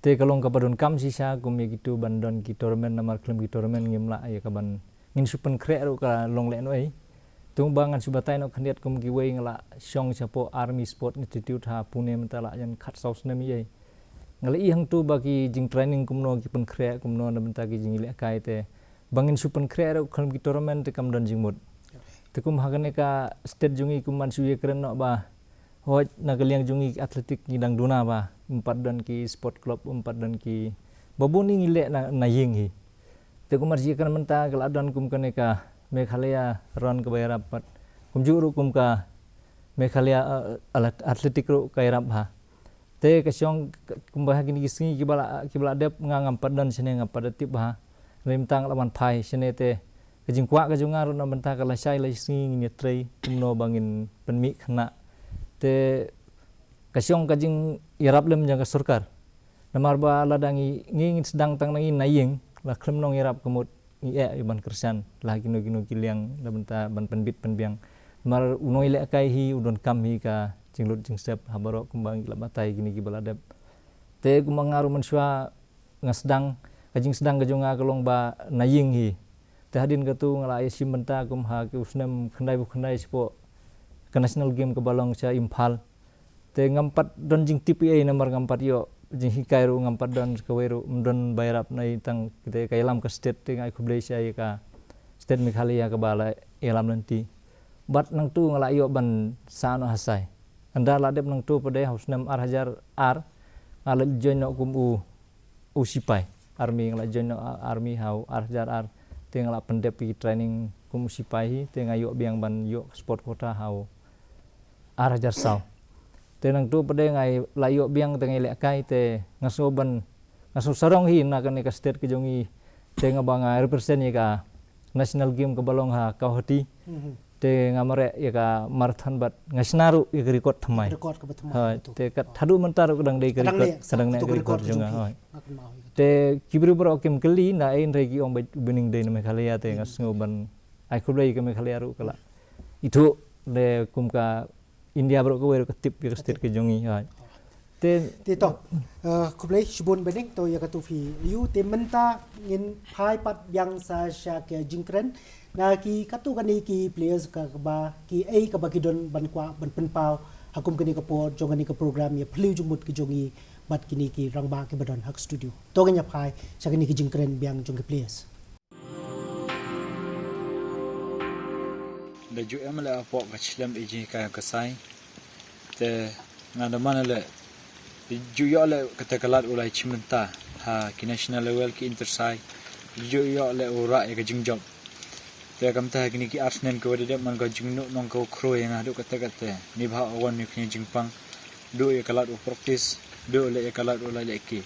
Te ka long kaba donkam shisha kum ïa kitu ban don ki tournament namar khlem ki tournament ngim lah ïa kaban ngin shu pynkhreh ruh ka long lehnohei. Te kumba ngan shu batai noh khyndiat kum kiwei nga la shong shapoh Army Sport Institute ha Pune mynta la jan khatsaw snem ïa. Nga la i hangtu ba ki jingtraining kumno ki pynkhreh kumno na bynta ki jingïalehkai te ba ngin shu pynkhreh ruh khlem ki tournament te kam don jingmut. Te kum ha kane ka state jong ngi kum ngan shu ïakren noh ba hoi na ka liang jong ngi ki athletic ngi dang duna ba ym pat don ki sport club ym pat don ki ba bun ngi leh na, na ïing hi. Te kumba shu ïakren mynta ka la don kum kane ka Meghalaya run kaba ïarap pat kumjuh ruh kum ka Meghalaya, eh, athletic ruh ka ïarap ha. Te ka shong kumba ha kine ki sngi kiba la, kiba la dep nga ngam pat don shane ngam pat da tip bha. Hynrei mynta nga la wan phai shane te ka jingkwah ka jong nga ruh na bynta ka lashai lashisngi ngin ïatrei kumno ba ngin pynmih khynnah. Te ka shong ka jingïarap lem jong ka sorkar. Namar ba lada ngi, ngi ngin sdang tang na ngi na ïing la khlem nongïarap ka mut ngi eh ïa ban kyrshan la kino kino ki liang na bynta ban pynbit pynbiang. Namar u nongïalehkai hi u donkam hi ka jinglut jingsep ha baroh kumba ngi la batai kine kiba la dep. Te kumba nga ruh mynshuwa nga sdang ka jingsdang ka jong nga ka long ba na ïing hi. Te hadien katu nga la ïashim bynta kum ha ki u snem khyndai ba khyndai shapoh ka national game kaba long sha Imphal. Te ngam pat don jingtip ei ei namar ngam pat ïoh jinghikai ruh ngam pat don kawei ruh ym don ba ïarap na i tang te ka ïalam ka state te nga ai khublei sha ïa ka state Meghalaya kaba la ïalam lynti. Bad nangtu nga la ïoh ban sah noh ha sai. Ynda la dep nangtu pat de ha u snem ar hajar ar nga la join noh kum u u sipai army, nga la join noh army ha u ar hajar ar. Te nga la pyndep ïa ki training kum u sipai hi te nga ïoh biang ban ïoh sport quota ha u ar hajar saw. Te nangtu pat de nga la ïoh biang te nga ïalehkai te nga sngew ban, nga sngew sarong hi na kane ka state ka jong ngi Te nga ba nga represent ïa ka national game kaba long ha Guwahati. Mhm. Te nga mareh ïa ka marathon bad nga shna ruh ïa ka record thymmai. Record kaba thymmai. Ha, betul. Te kat haduh mynta ruh ka dang dei ka record, ka dang dei ka record jong nga. Hoi. Te ki briew baroh kim kylli na ei hynrei ki ong ba u Binning dei na Meghalaya te nga sngew ban ai khublei ïa ka Meghalaya ruh ka la ithuh de kum ka India baroh kawei ruh ka tip ïa ka state ka jong ngi. Hoi. Te, te to, eh, khublei shibun Binning, to ïa katu phi ïoh, te mynta ngin phai pat biang sa sha ka jingkren na ki katu kane ki players ka, kaba ki ei kaba ki don ban kwah ban pynpaw ha kum kane ka por jong kane ka program ïa phylliew jingmut ki jong ngi bad kine ki rangbah kiba don ha ka studio. To ngin ïa phai sha kane ki jingkren biang jong ki players. Da ju em leh hapoh ka chilem i jinghikai ka sai. Te nga da man leh, ju ïoh leh kata ka lad u lai chim bynta ha ki national level, ki inter sai. Ju ïoh leh u rah ïa ka jingjop. Te kumta ha kine ki ar snem kiba dep man ka jingnuh nong ka u khroi ïa nga haduh katta katta. Neibhah u wan ïa ka jingpang. Duh ïa ka lad u practice, duh leh ïa ka lad u lai lehke.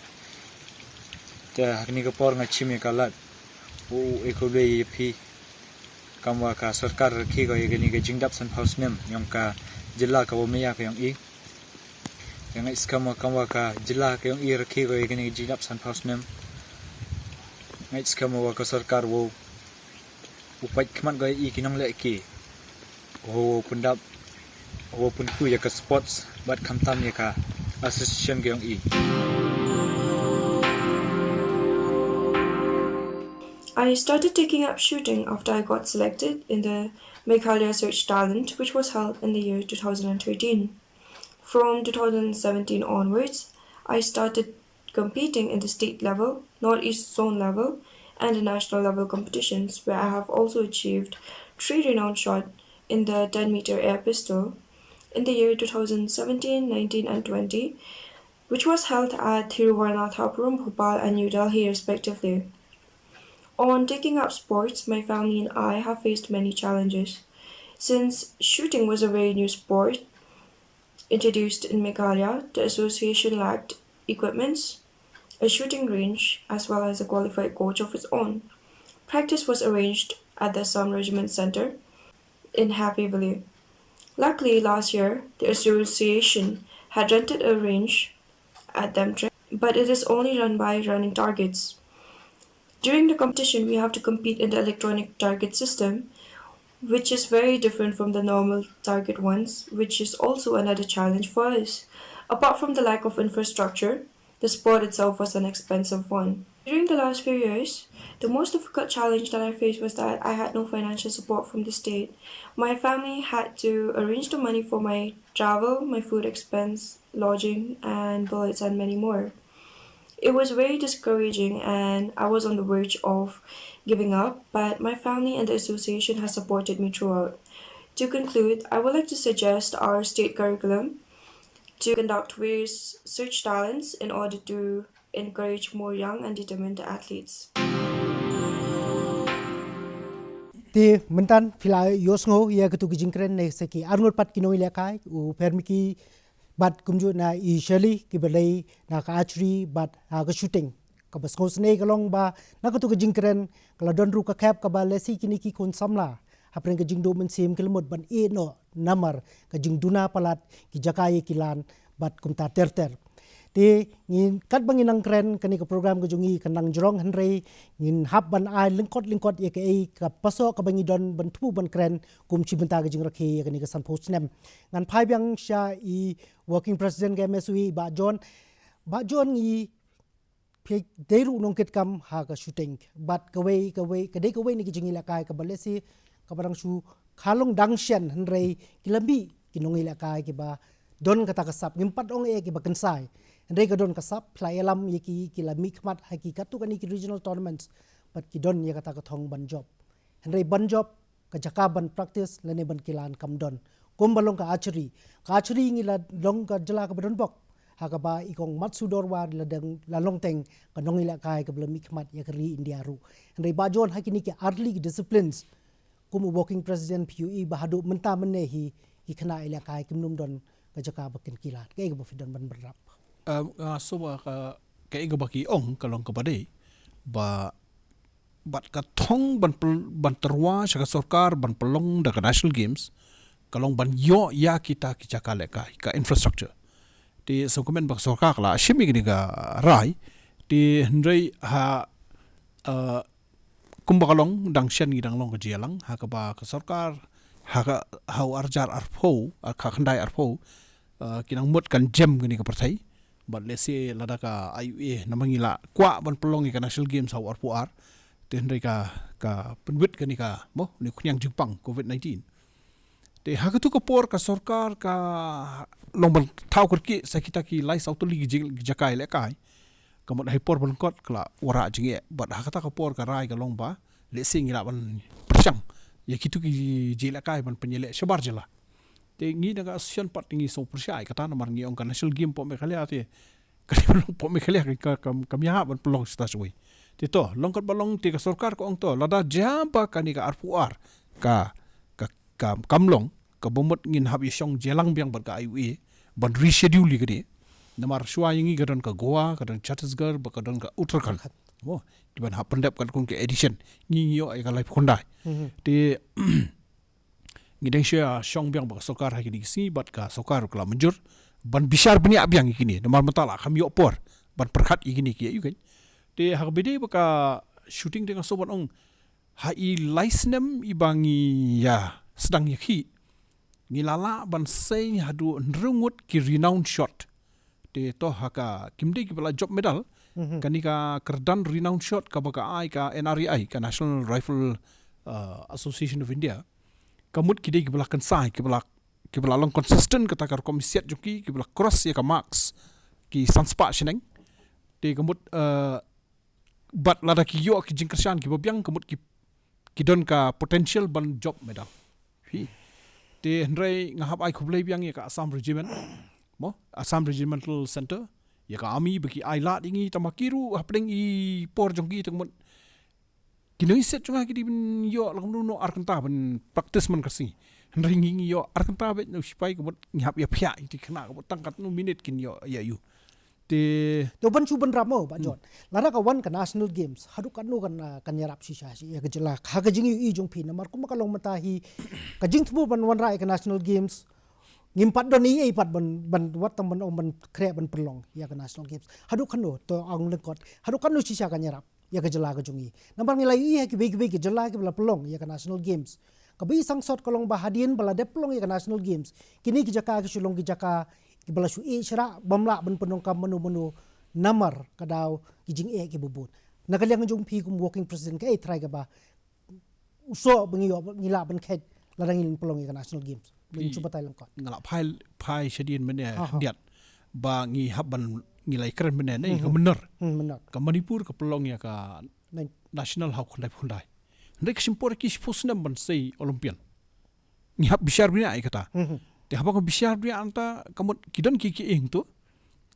Te ha kane ka por nga chim ïa ka lad. U, u, e khublei ïa phi. Kam wa ka sorkar rakhe ko ïa kane ka jingdap sanphew snem jong ka jylla kaba mih ïa ka jong i. Ïa nga ngeit skhem wa kam wa ka jylla ka jong i rakhe ko ïa kane ka jingdap sanphew snem. Nga ngeit skhem wa ka sorkar wow u pait khmat ko ïa i ki nongleh ki. Wow pyndap, wow pynku ïa ka sports bad khamtam ïa ka association ka jong i. I started taking up shooting after I got selected in the Meghalaya Search Talent, which was held in the year two thousand and thirteen. From two thousand seventeen onwards, I started competing in the state level, Northeast Zone level, and the national level competitions, where I have also achieved three renowned shot in the ten meter air pistol in the year two thousand seventeen, nineteen, and twenty, which was held at Thiruvananthapuram, Bhopal, and New Delhi, respectively. On taking up sports, my family and I have faced many challenges. Since shooting was a very new sport introduced in Meghalaya, the association lacked equipments, a shooting range, as well as a qualified coach of its own. Practice was arranged at the Assam Regiment Center in Hafei Valley. Luckily, last year, the association had rented a range at Demtre, but it is only run by running targets. During the competition, we have to compete in the electronic target system, which is very different from the normal target ones, which is also another challenge for us. Apart from the lack of infrastructure, the sport itself was an expensive one. During the last few years, the most difficult challenge that I faced was that I had no financial support from the state. My family had to arrange the money for my travel, my food expense, lodging, and bullets, and many more. It was very discouraging, and I was on the verge of giving up, but my family and the association has supported me throughout. To conclude, I would like to suggest our state curriculum to conduct various search talents in order to encourage more young and determined athletes. Te mynta phi la ïohsngew ïa katu ki jingkren na sa ki arngut pat ki nongïalehkai, u Permiki bad kumjuh na i Shirley kiba leit na ka archery bad na ka shooting. Kaba sngewsynei ka long ba na katu ka jingkren ka la don ruh ka khep kaba lehse kine ki khun samla hapdeng ka jingduh mynsiem ki la mut ban ïeh noh namar ka jingduna palat ki jaka ïa ki lan bad kumta ter ter. Te ngin, katba ngin nang kren kane ka program ka jong ngi ka nang jrong, hynrei ngin hap ban ai lyngkot lyngkot ïa kaei ka pasoh kaba ngi don ban thmu ban kren kum shi bynta ka jingrakhe ïa kane ka sanphew snem. Ngan phai biang sha i working president ka M S W, Bah John. Bah John, ngi phi dei ruh nongkitkam ha ka shooting bad kawei kawei, ka dei kawei na ki jingïalehkai kaba lehse kaba dang shu kha long dang shen, hynrei ki la mih ki nongïalehkai kiba don kata ka sap, ngim pat ong eh kiba kynsai, hynrei ka don ka sap. Phi la ïalam ïa ki, ki la mihkhmat ha ki katto katne ki regional tournaments bad ki don ïa kata ka thong ban jop, hynrei ban jop ka jaka ban practice lane ban kilan kam don. Kumba long ka archery, ka archery ngi la long ka jylla kaba don bok ha kaba i Kong Matsu Dorwar la dang, la long teng ka nongïalehkai kaba la mihkhmat ïa ka ri India ruh. Hynrei Bah John, ha kine ki archery disciplines, kum u working president phi ïohi ba haduh mynta mynne hi ki khynnah ïalehkai kim nym don ka jaka ba kin kilan. Kaei kaba phi don ban bynrap? Um, nga sngew ba ka, kaei kaba ki ong ka long kaba dei ba bad ka thong ban pel-, ban tyrwa sha ka sorkar ban pynlong da ka National Games, ka long ban ïoh ïa kita ki jaka lehkai, ka infrastructure. Te sngewkmen ba ka sorkar ka la shim ïa kane ka rai, te hynrei ha, eh, kumba ka long, dang shen ngi dang long ka jingïalang, ha kaba ka sorkar, ha ka, ha u arhajar arphew, ha ka khyndai arphew, eh, ki nang mut kan jem kane ka pyrthei, bad lehse lada ka I O A, namar ngi la kwah ban pynlong ïa ka National Games ha u arphew ar, te hynrei ka, ka pynwit kane ka, mo, ne khñiang jingpang covid nineteen. Te ha katu ka por ka sorkar ka long ban thaw kyrkieh sa kita ki lai saw tylli ki jing-, ki jaka ïalehkai. Ka mut ha i por ba lyngkot ka la wanrah jingeh. Bad ha kata ka por ka rai ka long ba lehse ngi lah ban pyrshang ïa kitu ki jingïalehkai ban pynïaleh shabar jylla. Te ngi na ka association pat ngi sngewpyrshah ïa kata namar ngi ong ka National Game poh Meghalaya te ka dei ban long poh Meghalaya ka, ka, kam ïa hap ban pynlong shata shawei. Te to, long katba long te ka sorkar ka ong to, lada jia ba kane ka arphew ar ka, ka, ka, kam long, kaba mut ngin hap ïa shong jingïalang biang bad ka I O A ban reschedule ïa kane. Namar shuwa ïa ngi ka don ka Goa, ka don Chhattisgarh, bad ka don ka Uttarakhand. Mo, kiban hap pyndep katkum ka edition. Ngi ngi ïoh ïa ka laiphew khyndai. Mhm. Te ngi dang shu ïa shong biang bad ka sorkar ha kine ki sngi bad ka sorkar ka la mynjur ban bishar bniah biang ïa kine. Namar mynta la kham ïoh por ban pyrkhat ïa kine ki ïa u kein. Te ha kaba ïadei bad ka shooting te nga sngewbha ban ong ha i lai snem iba ngi ïa sdang ïa ki, ngi la lah ban sei haduh hynriew ngut ki renowned shot. Te to ha ka kim dei kiba la jop medal. Mhm. Kane ka kyrdan renowned shot kaba ka ai ka N R A I, ka National Rifle, uh, Association of India. Ka mut ki dei kiba la kynsai, kiba la, kiba la long consistent kata ka rukom siat jong ki, kiba la cross ïa ka marks ki san spah shaneng. Te ka mut, uh, bad lada ki ïoh ki jingkyrshan kiba biang ka mut ki, ki don ka potential ban jop medal. Hi. Te hynrei nga hap ai khublei biang ïa ka Assam Regiment. Mo, Assam Regimental Center. Ïa ka army ba ki ai lad ïa ngi tang ba ki ruh hapdeng i por jong ki te ka mut ki nongsiat jong nga ki dei ban ïoh la kumno kumno ar kynta ban practice man ka sngi. Hynrei ngi ngi ïoh ar kynta beit na u sipai ka mut ngi hap ïa phiah ïa ki khynnah ka mut tang katno minit kin ïoh ïa ïoh. Te to ban shu bynrap mo, Bah John. Lada ka wan ka National Games, haduh katno kan, ah, kan ïarap shisha ïa ka jylla ha ka jingïohi jong phi namar kumba ka long mynta hi ka jingthmu ban wanrah ïa ka National Games. Ngim pat don ei ei pat ban, ban wat tang ban ong ban khreh ban pynlong ïa ka National Games. Haduh katno to ong lyngkot, haduh katno shisha kan ïarap ïa ka jylla ka jong ngi. Namar ngi la ïohi ha kiwei kiwei ki jylla kiba la pynlong ïa ka National Games. Kaba i sangsot ka long ba hadien ba la dep pynlong ïa ka National Games, kine ki jaka ki shu long ki jaka kiba la shu ïeh shrah, bym lah ban pyndonkam mano mano namar ka daw ki jingeh kiba bun. Na ka liang jong phi kum working president kaei trai kaba u soh ba ngi ïoh, ngi lah ban khet lada ngin pynlong ïa ka National Games. Ban shu batai lyngkot. Nga la phai, phai shadien mynne khyndiat ba ngi hap ban, ngi la ïakren mynne ne ka Mynner. Hmm, Mynner. Ka Manipur ka pynlong ïa ka national ha u khyndai phew khyndai. Hynrei ka shim por ki shiphew snem ban sei Olympian. Ngi hap bishar bniah ïa kata. Mhm. Te haba nga bishar bniah ïa kata ka mut ki don ki, ki ïing to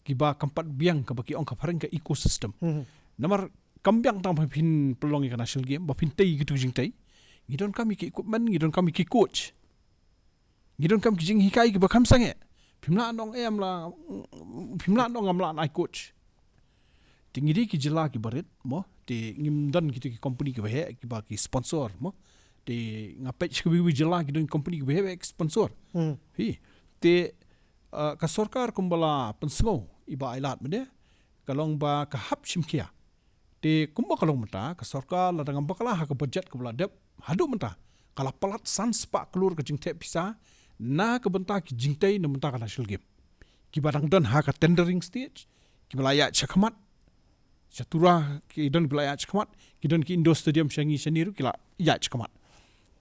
kiba kam pat biang kaba ki ong ka phareng ka ecosystem. Mhm. Namar kam biang tang ba phin pynlong ïa ka National Game, ba phin tei kitu ki jingtei. Ngi donkam ïa ki equipment, ngi donkam ïa ki coach. Ngi donkam ki jinghikai kiba kham sangeh. Phim lah ban ong em la, phim lah ban ong ngam lah ban ai coach. Te ngi dei ki jylla kiba rit mo, te ngim don kitu ki company kiba heh kiba ki sponsor mo. Te nga peit sha kiwei kiwei jylla ki don company kiba heh ki sponsor. Hmm. Hi. Te, uh, ka sorkar kumba la pynsngew iba ai lad mynne ka long ba ka hap shim khia. Te kumba ka long mynta ka sorkar lada ngam bakla ha ka budget kaba la dep haduh mynta ka la palat san spah klur ka jingthep pisa na ka bynta ki jingtei na bynta ka National Game. Kiba dang don ha ka tendering stage, kiba la ïaid shakhmat, sha Tura ki don kiba la ïaid shakhmat, ki don ki indoor stadium sha ngi shane ruh ki la ïaid shakhmat.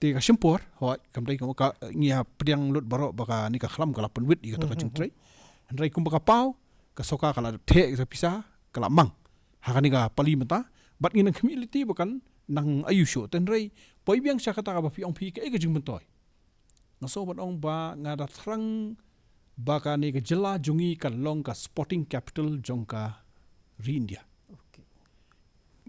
Te ka shim por, hooid, kam dei ka, ka, ngi ïa pdiang lut baroh ba kane ka khlam ka la pynwit ïa kata ka jingtrei. Hynrei kumba ka paw, ka sorkar ka la theh ïa ka pisa, ka la mang ha kane ka pali mynta, bad ngi nang khmih lynti ba kan nang aiu shuh. Te hynrei poi biang sha kata kaba phi ong phi kaei ka jingmyntoi. Nga sngewbha ban ong ba nga da thrang ba kane ka jylla jong ngi kan long ka sporting capital jong ka ri India. Okay.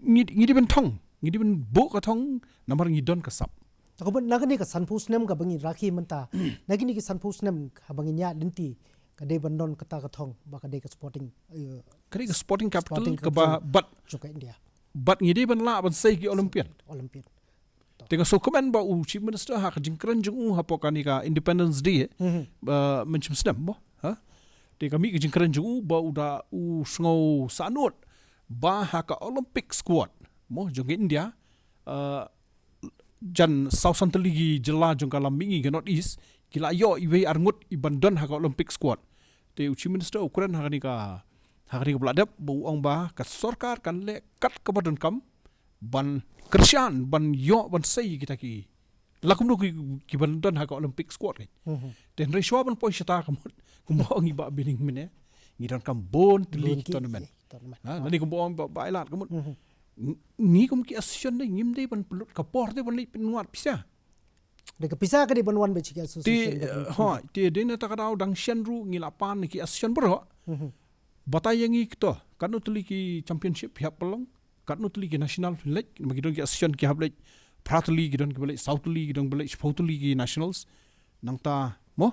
Ngi, ngi dei ban thong, ngi dei ban buh ka thong namar ngi don ka sap. Te ka mut na kane ka sanphew snem kaba ngi rakhe mynta, na kine ki sanphew snem haba ngin ïaid lynti, ka dei ban don kata ka thong ba ka dei ka sporting, eh, ka dei ka sporting capital sporting kaba capital bad jong ka India. Bad ngi dei ban lah ban sei ki Olympian. Olympian. Te nga sngewkmen ba u Chief Minister ha ka jingkren jong u hapoh kane ka Independence Day, eh, ba mynchim snem mo. Ha? Te ka mih ka jingkren jong u ba u da u sngew sahnud ba ha ka Olympic squad mo jong ka India, eh, jan saw san tylli ki jylla jong ka lam mihngi ka North East ki la ïoh iwei arngut i ban don ha ka Olympic squad. Te u Chief Minister u kren ha kane ka, ha kane ka ba la dep ba u ong ba ka sorkar kan leh kat kaba donkam ban kyrshan, ban ïoh, ban sei kita ki, la kumno ki, ki ban don ha ka Olympic squad. Te hynrei shuwa ban poi shata ka mut kumba ong i Bah Bining mynne, ngi donkam bun tylli ki tournament. Ha, lane kumba ong Bah Ailad ka mut, ngi kum ki association dei, ngim dei ban pynlut ka por dei ban leit pynwad pisa. Dei ka pisa ka dei ban wan bad ki association. Te hooid, te dei na kata ka daw dang shen ruh ngi la pan na ki association baroh. Batai ïa ngi kito, katno tylli ki championship phi hap ban long, katno tylli ki national phin leit, ma ki don ki association ki hap leit phra tylli, ki don kiba leit saw tylli, ki don kiba leit shiphew tylli ki nationals. Nangta mo,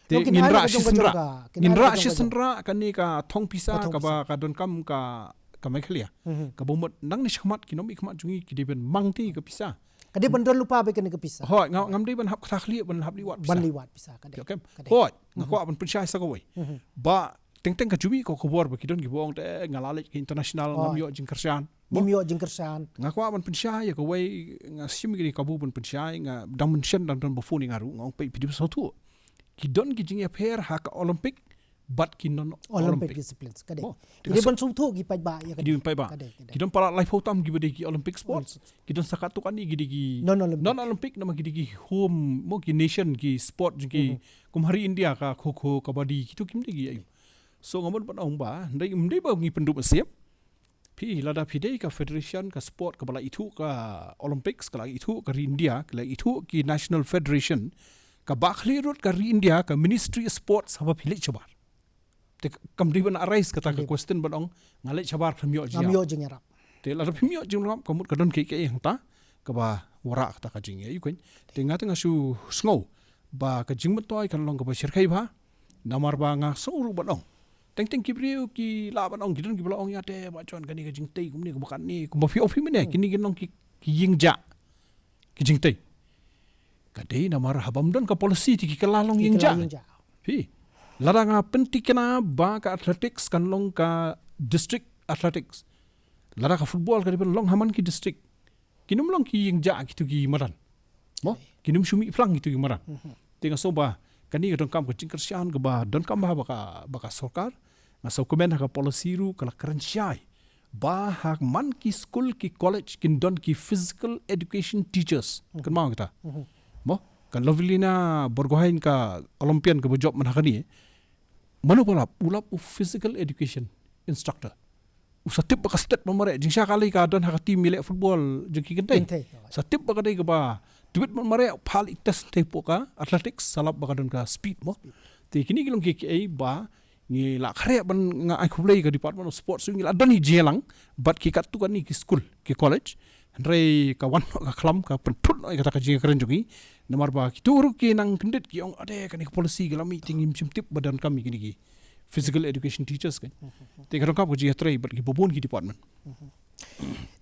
te ngin rah shi synrah, ngin rah shi synrah kane ka thong pisa kaba ka donkam ka, ka Meghalaya. Kaba mut nangne shakhmat ki nongmihkhmat jong ngi ki dei ban mang te ka pisa. Ka dei ban don lypa bad kane ka pisa. Hooid, nga, ngam dei ban hap kata khlieh ban hap leit wad pisa. Ban leit wad pisa ka dei. Hooid, nga kwah ban pynshai sa kawei. Ba teng teng ka ju mih ka khubor ba ki don kiba ong te nga la leit ka international, ngam ïoh jingkyrshan. Ngim ïoh jingkyrshan. Nga kwah ban pynshai ïa kawei, nga shim kine kabu ban pynshai, nga dang mynshem, dang don ba phone ïa nga ruh, nga ong peit, phi dei ban sngewthuh. Ki don ki jingïapher ha ka Olympic bad ki non Olympic disciplines. Ka dei. Ki dei ban sngewthuh ki paidbah ïa ka dei. Ki don palat laiphew tam kiba dei ki Olympic sports. Ki don sa katto katne ki dei ki non Olympic, namar ki dei ki home mo, ki nation ki sport jong ki. Kum ha ri India ka kho kho, kabaddi, kito kim dei ki ïa. So nga mut ban ong ba ym dei ba ngi pyndup mynsiem. Phi, lada phi dei ka federation ka sport kaba la ithuh ka Olympics, ka la ithuh ka ri India, ka la ithuh ki national federation, kaba khlieh ruh ka ri India ka Ministry of Sports haba phi leit shabar. Te kam dei ban arise kata ka question ban ong nga leit shabar khlem ïoh jingïarap. Te lada phim ïoh jingïarap ka mut ka don kiei kiei hangta kaba wanrah kata ka jingïaid. Te nga te nga shu sngew ba ka jingmyntoi kan long kaba shyrkhei bha. Namar ba nga sngew ruh ban ong, teng teng ki briew ki lah ban ong, ki don kiba la ong ïa te ba jon kane ka jingtei kumne kumba kane, kumba phi ong phi mynne, kine ki long ki, ki ïing jah ki jingtei. Ka dei namar haba ym don ka policy te ki kylla long ïing jah. Phi, lada nga pynthikna ba ka athletics kan long ka district athletics, lada ka football ka dei ban long ha man ki district, kin ym long ki ïing jah kito ki madan. Mo, kin ym shu mih phlang kito ki madan. Te nga sngew ba kane ka donkam ka jingkyrshan kaba donkam bha ba ka, ba ka sorkar. Nga sngewkmen ha ka policy ruh ka la kren shai ba ha man ki skul ki college kin don ki physical education teachers. Kynmaw kita. Mo, ka Lovelina Borgohain, ka Olympian kaba jop mynta ha kane, mano ba lap? U lap u physical education instructor. U sa tip ba ka stet ban mareh, jingshisha kali ka don ha ka team ïaleh football jong ki kynthei. Sa tip ba ka dei kaba tbit ban mareh, phah leit test te hapoh ka athletics, sa lap ba ka don ka speed mo. Te kine ki long kiei kiei ba ngi la khreh ban, nga ai khublei ka Department of Sports, ngi la don hi jingïalang bad ki katto katne ki skul ki college. Hynrei ka wan noh ka khlam, ka pynthut noh ïa kata ka jingkren jong ngi. Namar ba kito ruh ki nang kyndit ki ong, ade, kane ka policy ka la mih te ngim shym tip ba donkam ïa kine ki physical education teachers kan. Te ka donkam ka jingïatrei bad kiba bun ki department.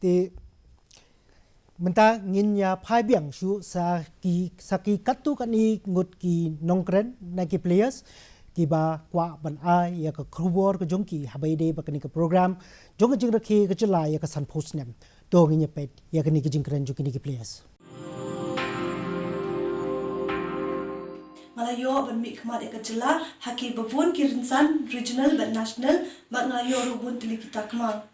Te mynta ngin ïa phai biang shuh sa ki, sa ki katto katne ngut ki nongkren na ki players kiba kwah ban ai ïa ka khubor ka jong ki haba ïadei bad kane ka program jong ka jingrakhe ka jylla ïa ka sanphew snem. To ngin ïa peit ïa kane ka jingkren jong kine ki players. Nga la ïoh ban mihkhmat ïa ka jylla ha kiba bun ki rynsan regional bad national, bad nga la ïoh ruh bun tylli ki takma.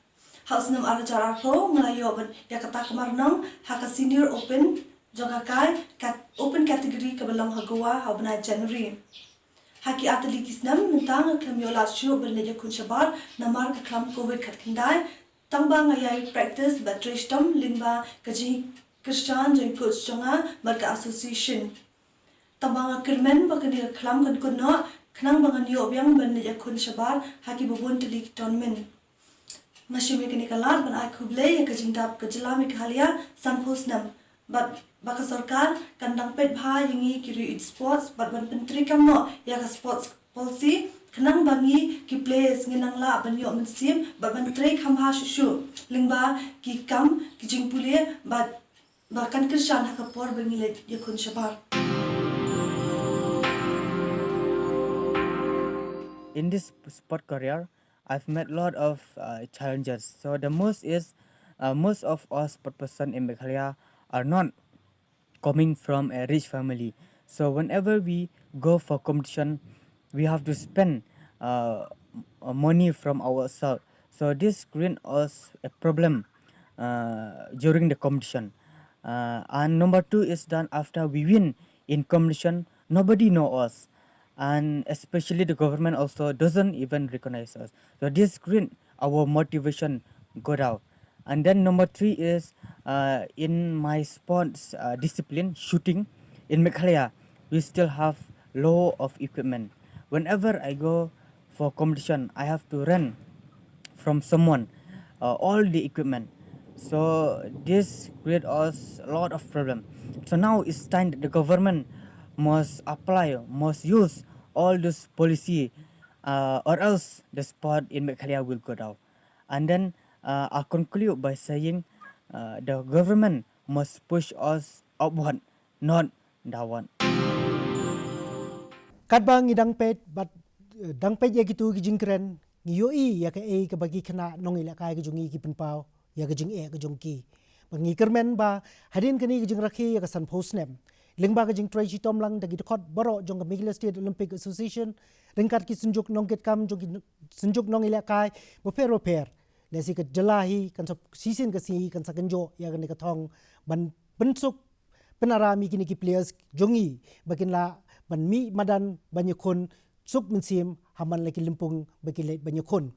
Ha u snem ar hajar arphew nga la ïoh ban ïa ka takma rnong ha ka Senior Open jong ka kai, ka Open category kaba long ha Goa ha u bnai January. Ha ki ar tylli ki snem mynta nga khlem ïoh lad shuh ban leit ïakhun shabar namar ka khlam Covid khatkhyndai, tangba nga ïai practice bad trei shitom lyngba ka jingkyrshan jong coach jong nga bad ka association. Tangba nga kyrmen ba kane ka khlam kan kut noh khnang ba ngan ïoh biang ban leit ïakhun shabar ha kiba bun tylli ki tournament. Nga shim ïa kane ka lad ban ai khublei ïa ka jingdap ka jylla Meghalaya sanphew snem, bad ba ka sorkar kan dang peit bha ïa ngi ki riew ïeit sports bad ban pyntreikam noh ïa ka sports policy Khnang ba ngi ki players ngin nang lah ban ïoh mynsiem bad ban trei kham bha shuh shuh lyngba ki kam ki jingpule bad ba kan kyrshan ha ka por ba ngi leit ïakhun shabar. In this sport career, I've met a lot of uh, challenges. So the most is uh, most of us sport person in Meghalaya are not coming from a rich family. So whenever we go for competition, we have to spend uh, money from ourselves. So this create us a problem uh, during the competition. Uh, and number two is that after we win in competition, nobody know us, and especially the government also doesn't even recognize us. So this create our motivation go down. And then number three is uh, in my sports uh, discipline, shooting, in Meghalaya, we still have low of equipment. Whenever I go for competition, I have to rent from someone uh, all the equipment. So this create us a lot of problem. So now it's time that the government must apply, must use all this policy, uh, or else the sport in Meghalaya will go down. And then uh, I conclude by saying uh, the government must push us upward, not downward. Katba ngi dang peit bad eh, dang peit ïa kitu ki jingkren, ngi ïohi ïa kaei kaba ki khynnah nongïalehkai ka jong ngi ki pynpaw ïa ka jingeh ka jong ki. Ba ngi kyrmen ba hadien kane ka jingrakhe ïa ka sanphew snem lyngba ka jingtrei shitom lang da ki dkhot baroh jong ka Meghalaya State Olympic Association ryngkat ki synjuk nongkitkam jong ki synjuk nongïalehkai bapher bapher. Lehse ka jylla hi kan sa shisien ka sngi kan sa kynjoh ïa kane ka thong ban pynsuk pynaram ïa kine ki players jong ngi ba kin lah ban mih madan ban ïakhun suk mynsiem ha man la ki lympung ba ki leit ban ïakhun.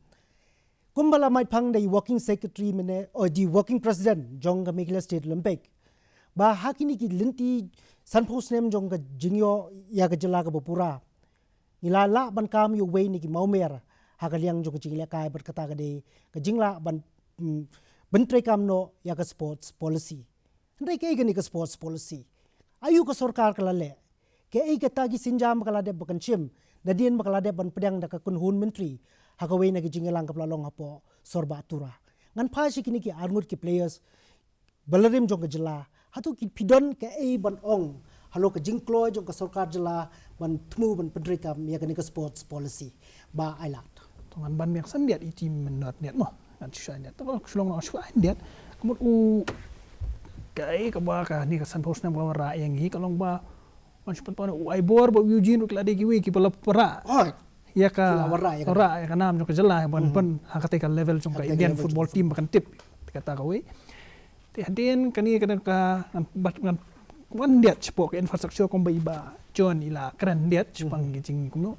Kumba la mait phang da i working secretary mynne, oh, da i working president jong ka Meghalaya State Olympic, ba ha kine ki lynti sanphew snem jong ka jingïoh ïa ka jylla kaba pura, ngi la lah ban kam ïa uwei na ki mawmer ha ka liang jong ka jingïalehkai bad kata ka dei ka jinglah ban mm, ban treikam noh ïa ka sports policy. Hynrei kaei kane ka sports policy? Aïu ka sorkar ka la leh? Kaei kata ki sienjam ba ka la dep ba kan shim nadien ba ka la dep ban pdiang da ka kynhun myntri ha kawei na ki jingïalang kaba la long hapoh Sorbah Tura? Ngan phai sha kine ki arngut ki players ba la rim jong ka jylla, hato ki phi don kaei ban ong halor ka jingkloi jong ka sorkar jylla ban thmu ban pyntreikam ïa kane ka sports policy? Bah Ailad. To ngan ban biang san diat i team mynot niat mo. Ngan shu shai niat. To shlong ngan shu ai diat. Ka mut u kaei kaba kane ka sanphew snem ka wanrah ïa ngi ka long ba ngan shu pynpaw ne u Aibor bad u Eugene ruh ki la dei kiwei kiba la wanrah. Hooid. Ïa ka, ki la wanrah ïa ka, wanrah ïa ka nam jong ka jylla ban pyn ha katei ka level jong ka Indian football team ba kan tip kata kawei. Te hadien kane ka dang ka ngan bat ngan wan diat shapoh ka infrastructure kumba i Bah John i la kren diat shaphang ki jing kumno.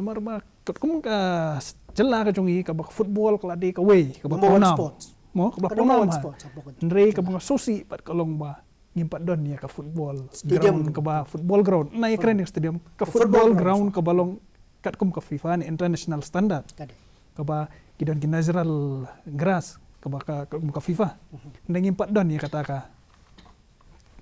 Namar ba katkum ka jylla ka jong i kaba ka football ka la dei kawei kaba pawnam. Mo kaba pawnam ha. Hynrei kaba nga sngewsih pat ka long ba ngim pat don ïa ka football ground kaba football ground. Na i kren ïa ka stadium, ka football ground kaba long katkum ka FIFA ne international standard. Kaba ki don ki natural grass kaba ka, ka, ka FIFA. Nda ngim pat don ïa kata ka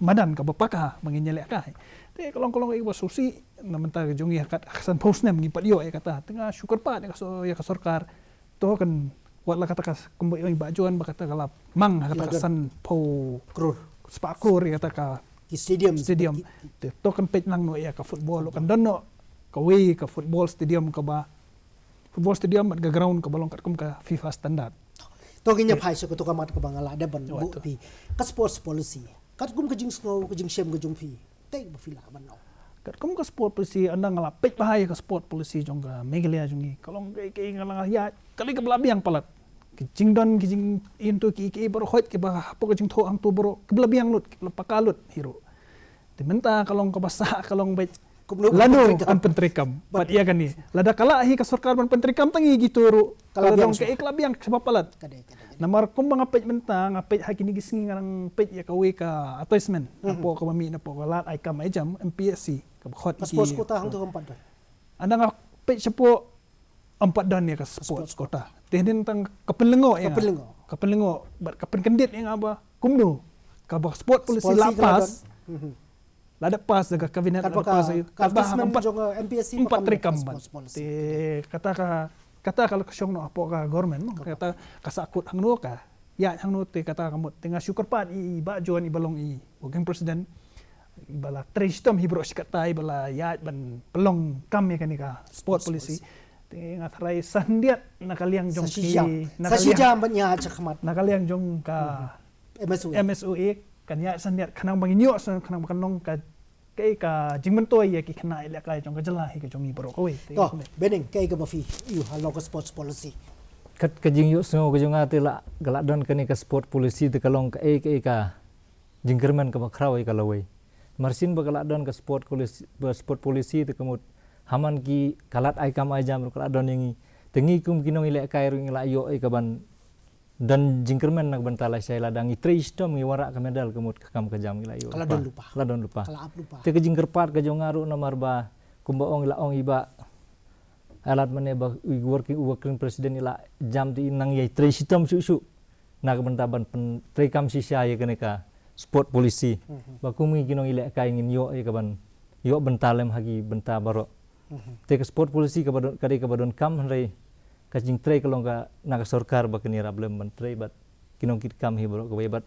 madan kaba paka ba ngin ïalehkai. Te ka long ka long ïa kaba sngewsih na mynta ka jong ngi ha ka sanphew snem ngim pat ïoh ïa kata. Te nga shu kyrpad ïa ka sor, ïa ka sorkar to kan wat la kata ka kumba ïa i Bah John ba kata ka la mang ha kata ka sanphew klur, spah klur ïa kata ka stadium. Te to kan peit lang noh ïa ka football, kan don noh kawei ka football stadium kaba football stadium bad ka ground kaba long katkum ka FIFA standard. To ngin ïa phai sha kato ka mat kaba nga la dep ban buh phi, ka sports policy. Katkum ka jingsngew ka jingshem ka jong phi, kaei ba phi lah ban ong? Katkum ka sports policy, ynda nga la peit bha ïa ka sports policy jong ka Meghalaya jong ngi, ka long kaei kaei nga la ïa, ka long kaba la biang palat. Ki jingdon ki jingïato kiei kiei baroh, hooid kiba hapoh ka jingthoh hangto baroh kiba la biang lut, kiba la paka lut hi ruh. Te mynta ka long kaba sah ka long beit lano kan pyntreikam bad ïa kane. Lada ka lah hi ka sorkar ban pyntreikam tang ïa kito ruh ka la biang, ka la biang sha ba palat. Namar kumba nga peit mynta, nga peit ha kine ki sngi nga dang peit ïa kawei ka advertisement hapoh kaba mih na hapoh ka lad ai kam ai jam MPSC kaba khot ïa ki sports quota hangto kam pat don. Ynda nga peit shapoh ym pat don ïa ka sports quota. Te hadien tang ka pynlyngngoh ïa nga, ka pynlyngngoh bad ka pynkyndit ïa nga ba kumno kaba sports policy la pass. La dep pass da ka cabinet, la dep pass, katba ka advertisement jong ka M P S C ym pat treikam ban. Te kata ka, kata ka la shong noh hapoh ka government, no? Kata ka sahkut hangno ka ïaid hangno, te kata ka mut te nga shu kyrpad ïa i Bah John, i ba long i working president, i ba la trei shitom hi baroh shi katta, i ba la ïaid ban pynlong kam ïa kane ka sport policy. Te nga tharai sa khyndiat na ka liang jong ki, na ka liang, na ka liang jong ka M S O A, kan ïaid sa khyndiat khnang ba ngin ïoh, sa khnang ba kan long ka, kaei ka jingmyntoi ïa ki khynnah ïalehkai jong ka jylla hi ka jong ngi baroh kawei. To, Benning, kaei kaba phi ïohi halor ka sports policy? Kat ka jingïohsngew ka jong nga te la, ka la don kane ka sport policy te ka long kaei kaei ka jingkyrmen kaba khraw ïa ka lawei. Mar shen ba ka la don ka sport policy, ba sport policy te ka mut ha man ki ka lad ai kam ai jam ruh ka la don ïa ngi. Te ngi kum ki nongïalehkai ruh ngi la ïoh ïa ka ban don jingkyrmen na ka bynta lashai, lada ngi trei shitom ngi wanrah ka medal ka mut ka kam ka jam ngi la ïoh. Ka la don lypa. Ka la don lypa. Ka la ap lypa. Te ka jingkyrpad ka jong nga ruh namar ba kumba ong i la ong i Bah Ailad mane ba i working, working president i la jam te i nang ïai trei shitom shuh shuh na ka bynta ban pyntreikam shisha ïa kane ka sport policy. Mhm. Ba kum ngi ki nongïalehkai ngin ïoh ïa ka ban ïoh bynta lem ha ki bynta baroh. Mhm. Te ka sport policy kaba don, ka dei kaba donkam, hynrei ka jingtrei ka long ka na ka sorkar ba kin ïarap lem ban trei bad ki nongkitkam hi baroh kawei. Bad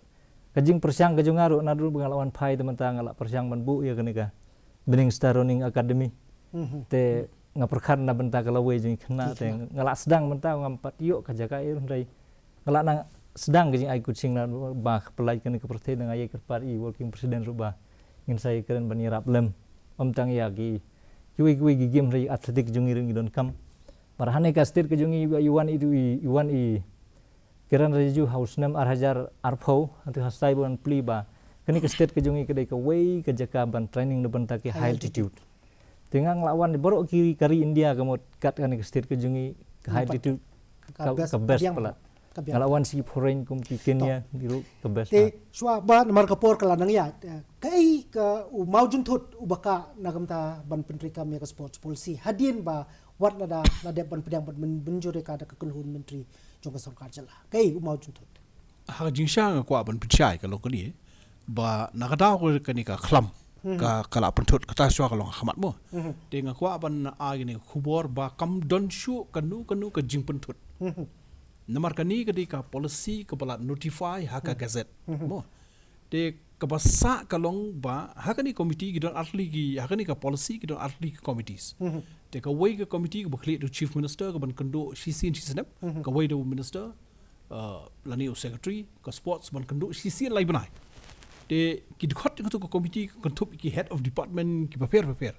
ka jingpyrshang ka jong nga ruh naduh ba nga la wan phai te mynta nga la pyrshang ban buh ïa kane ka Benning Star Running Academy. Mhm. Te nga pyrkhat na bynta ka lawei jong ki khynnah, te nga la sdang mynta, ngam pat ïoh ka jaka ei ruh, hynrei nga la nang sdang ka jingai coaching na ba ka pynlait kane ka pyrthei, da nga ïai kyrpad ïa i working president ruh ba ngin sa ïakren ban ïarap lem. Ym tang ïa ki kiwei kiwei ki game, hynrei athletic jong ngi ruh ngi donkam. Mar hane ka state ka jong ngi i wan i, i wan i Kiren Rijiju ha u snem ar hajar arphew, hangtu ha Saibon plie ba kane ka state ka jong ngi ka dei kawei ka jaka ban training na bynta ki high altitude. Te nga la wan baroh ki, ka ri India ka mut kat kane ka state ka jong ngi ka high altitude ka best palat. Nga la wan sha ki foreign kum ki Kenya, ki ruh ka best. Te shuwa ba namar ka por ka la nang ïaid, eh, kaei ka u mawjynthut uba ka na ka bynta ban pyntreikam ïa ka sports policy hadien ba wat lada la dep ban pdiang ban mynjur ïa ka da ka kynhun myntri jong ka sorkar jylla? Kaei u mawjynthut? Ha ka jingshisha nga kwah ban pynshai ka long kane, ba na ka daw kane ka khlam ka, ka la pynthut, kata shuwa ka long ha khmat mo. Te nga kwah ban ai kane ka khubor ba kam don shuh kano kano ka jingpynthut. Namar kane ka dei ka policy kaba la notify ha ka gazette mo. Te kaba sah ka long ba ha kane ka committee ki don artylli ki, ha kane ka policy ki don artylli ki committees. Te kawei ka committee kaba khlieh da u chief minister ka ban kynduh shisien shisnem, kawei da u minister, uh, lane u secretary, ka sports ban kynduh shisien lai bnai. Te ki dkhot jong katu ka committee ka kynthup ïa ki head of department kiba pher bapher.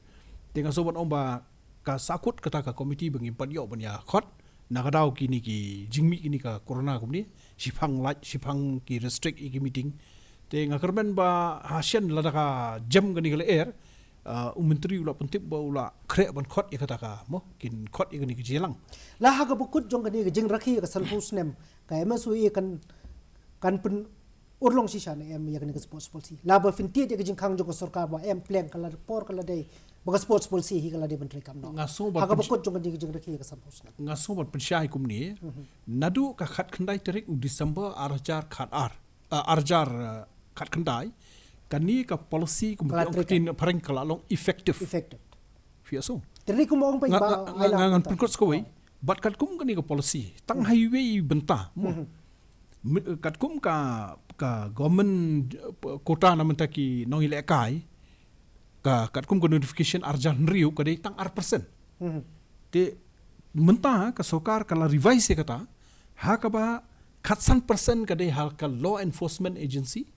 Te nga sngew ban ong ba ka sahkut kata ka committee ba ngim pat ïoh ban ïa khot na ka daw kine ki jingmih kine ka corona kumne, shiphang lait, shiphang ki restrict ïa ki meeting. Te nga kyrmen ba ha shen lada ka jem kane ka lyer, uh, u myntri u la pyntip ba u la khreh ban khot ïa kata ka mo, kin khot ïa kane ka jingïalang. La ha kaba kut jong kane ka jingrakhe ïa ka sanphew snem ka M S O A kan, kan pyn urlong shisha ne em ïa kane ka sports policy? La ba phin tied ïa ka jingkhang jong ka sorkar ba em pleng ka la por ka la dei ba ka sports policy hi ka la dei ban treikam noh. Nga sngew ban ha kaba kut jong kane ka jingrakhe ïa ka sanphew snem. Nga sngew ban pynshai kumne. Naduh ka khatkhyndai tarik u December ar hajar khatar, ah, ar hajar, ah, khatkhyndai, kane ka policy kumba ki ong ktien phareng ka la long effective. Effective. Phi ïohsngew? Te ri kumba ong phi ba nga, nga, ngan pynkut sa kawei. Bad katkum kane ka policy tang ha iwei i bynta mo. Katkum ka, ka government, eh, quota na bynta ki nongïalehkai, ka, katkum ka notification ar hajar hynriew ka dei tang ar percent. Te mynta ka sorkar ka la revise ïa kata, ha kaba khatsan percent ka dei ha ka law enforcement agency,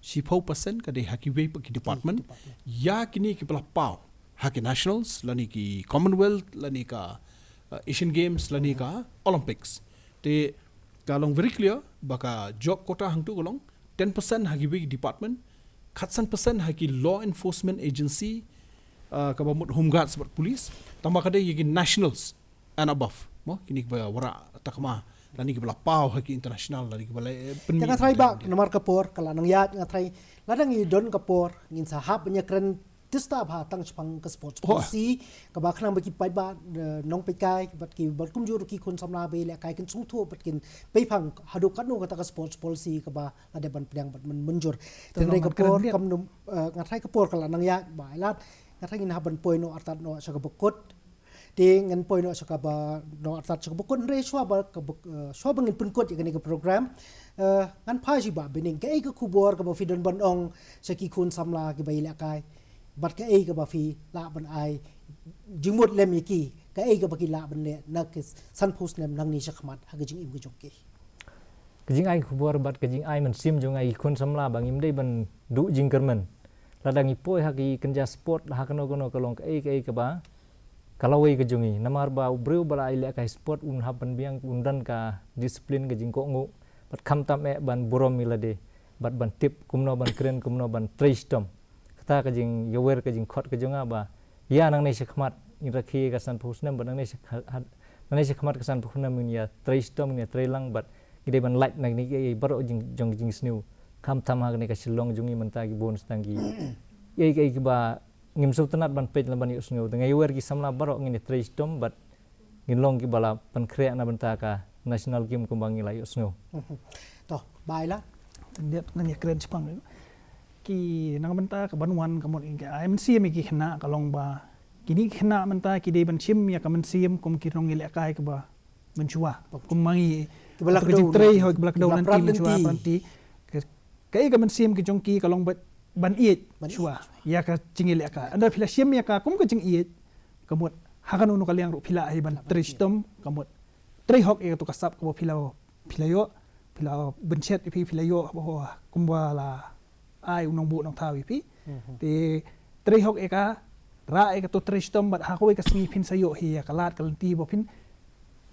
shiphew percent ka dei ha kiwei pat ki department, ïa kine kiba la paw ha ki nationals lane ki Commonwealth lane ka, uh, Asian Games lane ka Olympics. Te ka long very clear ba ka job quota hangtu ka long ten percent ha kiwei ki department, khatsan percent ha ki law enforcement agency, uh, kaba mut home guards bad police, tangba ka dei ïa ki nationals and above mo, kine kiba wanrah takma lane kiba la paw ha ki international lane kiba la, eh, pynmih. Te nga tharai ba namar ka por ka la nang ïaid, nga tharai lada ngi don ka por ngin sa hap ban ïakren Tista bha tang shaphang ka sports policy kaba khnang ba ki paidbah, eh, nongpeitkai bad ki bad kumjuh ruh ki khun samla ba ïalehkai kin sngewthuh bad kin peit pang haduh katno kata ka sports policy kaba la dep ban pdiang bad mynjur. Te hynrei ka por kam num, eh, nga tharai ka por ka la nang ïaid Bah Ailad, nga tharai ngin hap ban poi noh artat noh sha kaba kut. Te ngan poi noh sha kaba, noh artat sha kaba kut, hynrei shuwa ba kaba, eh, shuwa ba ngin pynkut ïa kane ka program, eh, ngan phai sha Bah Binning, kaei ka khubor kaba phi don ban ong sha ki khun samla kiba ïalehkai, bad kaei kaba phi lah ban ai jingmut lem ïa ki, kaei kaba ki lah ban leh na ki sanphew snem nangne shakhmat ha ka jingim ka jong ki? Ka jingai khubor bad ka jingai mynsiem jong nga ïa ki khun samla ba ngim dei ban duh jingkyrmen lada ngi poi ha ki kynja sport, ha kano kano ka long kaei kaei kaba ka lawei ka jong ngi. Namar ba u briew ba la ïalehkai sport un hap ban biang, un don ka discipline, ka jingkohnguh, bad khamtam eh ban burom ïa lade bad ban tip kumno ban kren, kumno ban trei shitom. Kata ka jingïawer, ka jingkhot ka jong nga ba ïa nangne shakhmat ngin rakhe ka sanphew snem, bad nangne shakha-, had-, nangne shakhmat ka sanphew snem ngin ïatrei shitom, ngin ïatrei lang, bad ngi dei ban lait na kine kiei baroh jing, jong jingsniew. Khamtam ha kane ka Shillong jong ngi mynta, ki bun sdang ki ïa kiei kiba ngim sngewtynnat ban peit lane ban ïohsngew. Te nga ïawer ki samla baroh ngin ïatrei shitom bad ngin long kiba la pynkhreh na bynta ka national game kumba ngi la ïohsngew. Mhm. To, Bah Ailad. Dep ngan ïakren shaphang ki na ka bynta ka ban wan, ka mut ïa ka ai mynsiem ïa ki khynnah ka long ba kine ki khynnah mynta ki dei ban shim ïa ka mynsiem kum ki nongïalehkai kiba mynshuwa. Kum ma ngi, kiba la kdew, trei, hooid, kiba la kdew lynti, mynshuwa, lynti. Ka, kaei ka mynsiem ka jong ki ka long ba ban ïeit shuwa ïa ka jingïalehkai. Ynda phi la shim ïa ka kum ka jingïeit, ka mut ha kano kano ka liang ruh phi lah hi ban trei shitom, ka mut trei hok ïa kato ka sap kaba phi la, phi la ïoh, phi la bynshet ïa phi, phi la ïoh, kumba la ai u nongbuh nongthaw ïa phi. Mhm. Te trei hok ïa ka, rah ïa kato trei shitom, bad ha kawei ka sngi phin sa ïoh hi ïa ka lad ka lynti ba phin,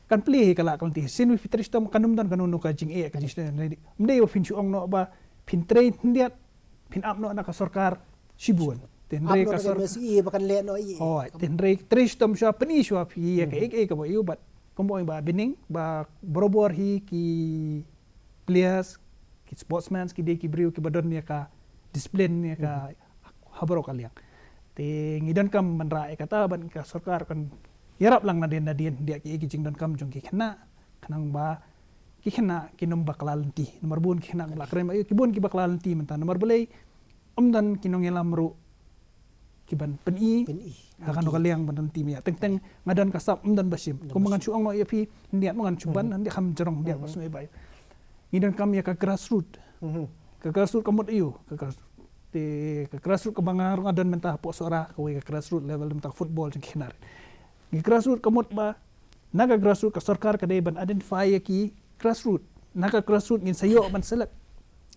kan plie hi ka lad ka lynti. Shisien ba phi trei shitom kan ym don kano kano ka jingeh, ka jingshit. Ym dei ba phin shu ong noh ba phin trei khyndiat, phin ap noh na ka sorkar shibun. Te hynrei ka sorkar, oh, te hynrei trei shitom shuwa, pyni shuwa phi ïa kaei kaei kaba ïoh, bad kumba ong Bah Binning ba barabor hi ki players, ki sportsmen, ki dei ki briew kiba don ïa ka discipline, ïa ka ha baroh ka liang. Te ngi donkam ban rah ïa kata, bad ka sorkar kan ïarap lang nadien nadien ïa ki, ki jingdonkam jong ki khynnah, khnang ba ki khynnah kin ym bakla lynti. Namar bun ki khynnah ba la kren, ki bun ki bakla lynti mynta. Namar balei? Ym don ki nongïalam ruh ki ban pyni ha kano ka liang ban lynti mih. Teng teng nga don ka sap, ym don ba shim. Kumba ngan shu ong noh ïa phi, hyndiat ma ngan shu ban, hyndiat kham jrong, hyndiat ba sngewbha. Ngi donkam ïa ka grassroot. Ka grassroot ka mut aïu, ka grassroot. Te ka grassroot kaba nga ruh nga don mynta hapoh Sohra, kawei ka grassroot level mynta football jong ki khynnah. Ngi grassroot ka mut ba na ka grassroot ka sorkar ka dei ban identify ïa ki grassroot. Na ka grassroot ngin sa ïoh ban select.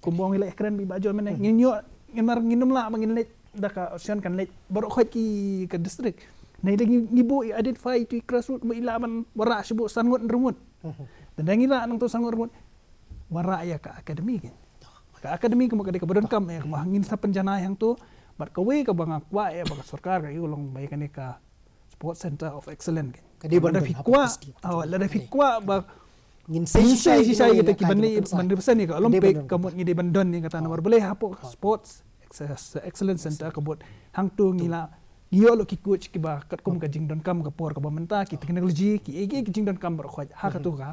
Kumba ngi la ïakren bad i Bah John mynne, ngin ïoh, ngin mar, ngin ym lah ba ngin leit da ka option kan leit baroh khoit ki, ka district. Ngi dei ngi, ngi buh ïa identify ïa ki grassroot ba i lah ban wanrah shibun san ngut hynriew ngut. Te ngi lah nangto san ngut hynriew ngut, wanrah ïa ka academy kan. Ka academy kumba ka dei kaba donkam, eh, kumba ngin sa pynjanai hangto. Bad kawei kaba nga kwah ïa ba ka sorkar ka ïoh long ba ïa kane ka Sports Center of Excellence kan. Ka dei ban don hapoh district. Lada phi kwah ba ngin sei shisha ïa kita kiba leh ban represent ïa ka Olympic, ka mut ngi dei ban don ïa kata. Namar balei? Hapoh Sports Ex-, Excellence Center ka mut hangto ngi la ïoh lut ki coach kiba katkum ka jingdonkam ka por kaba mynta, ki technology, ki, ki, ki jingdonkam baroh khoit ha kato ka.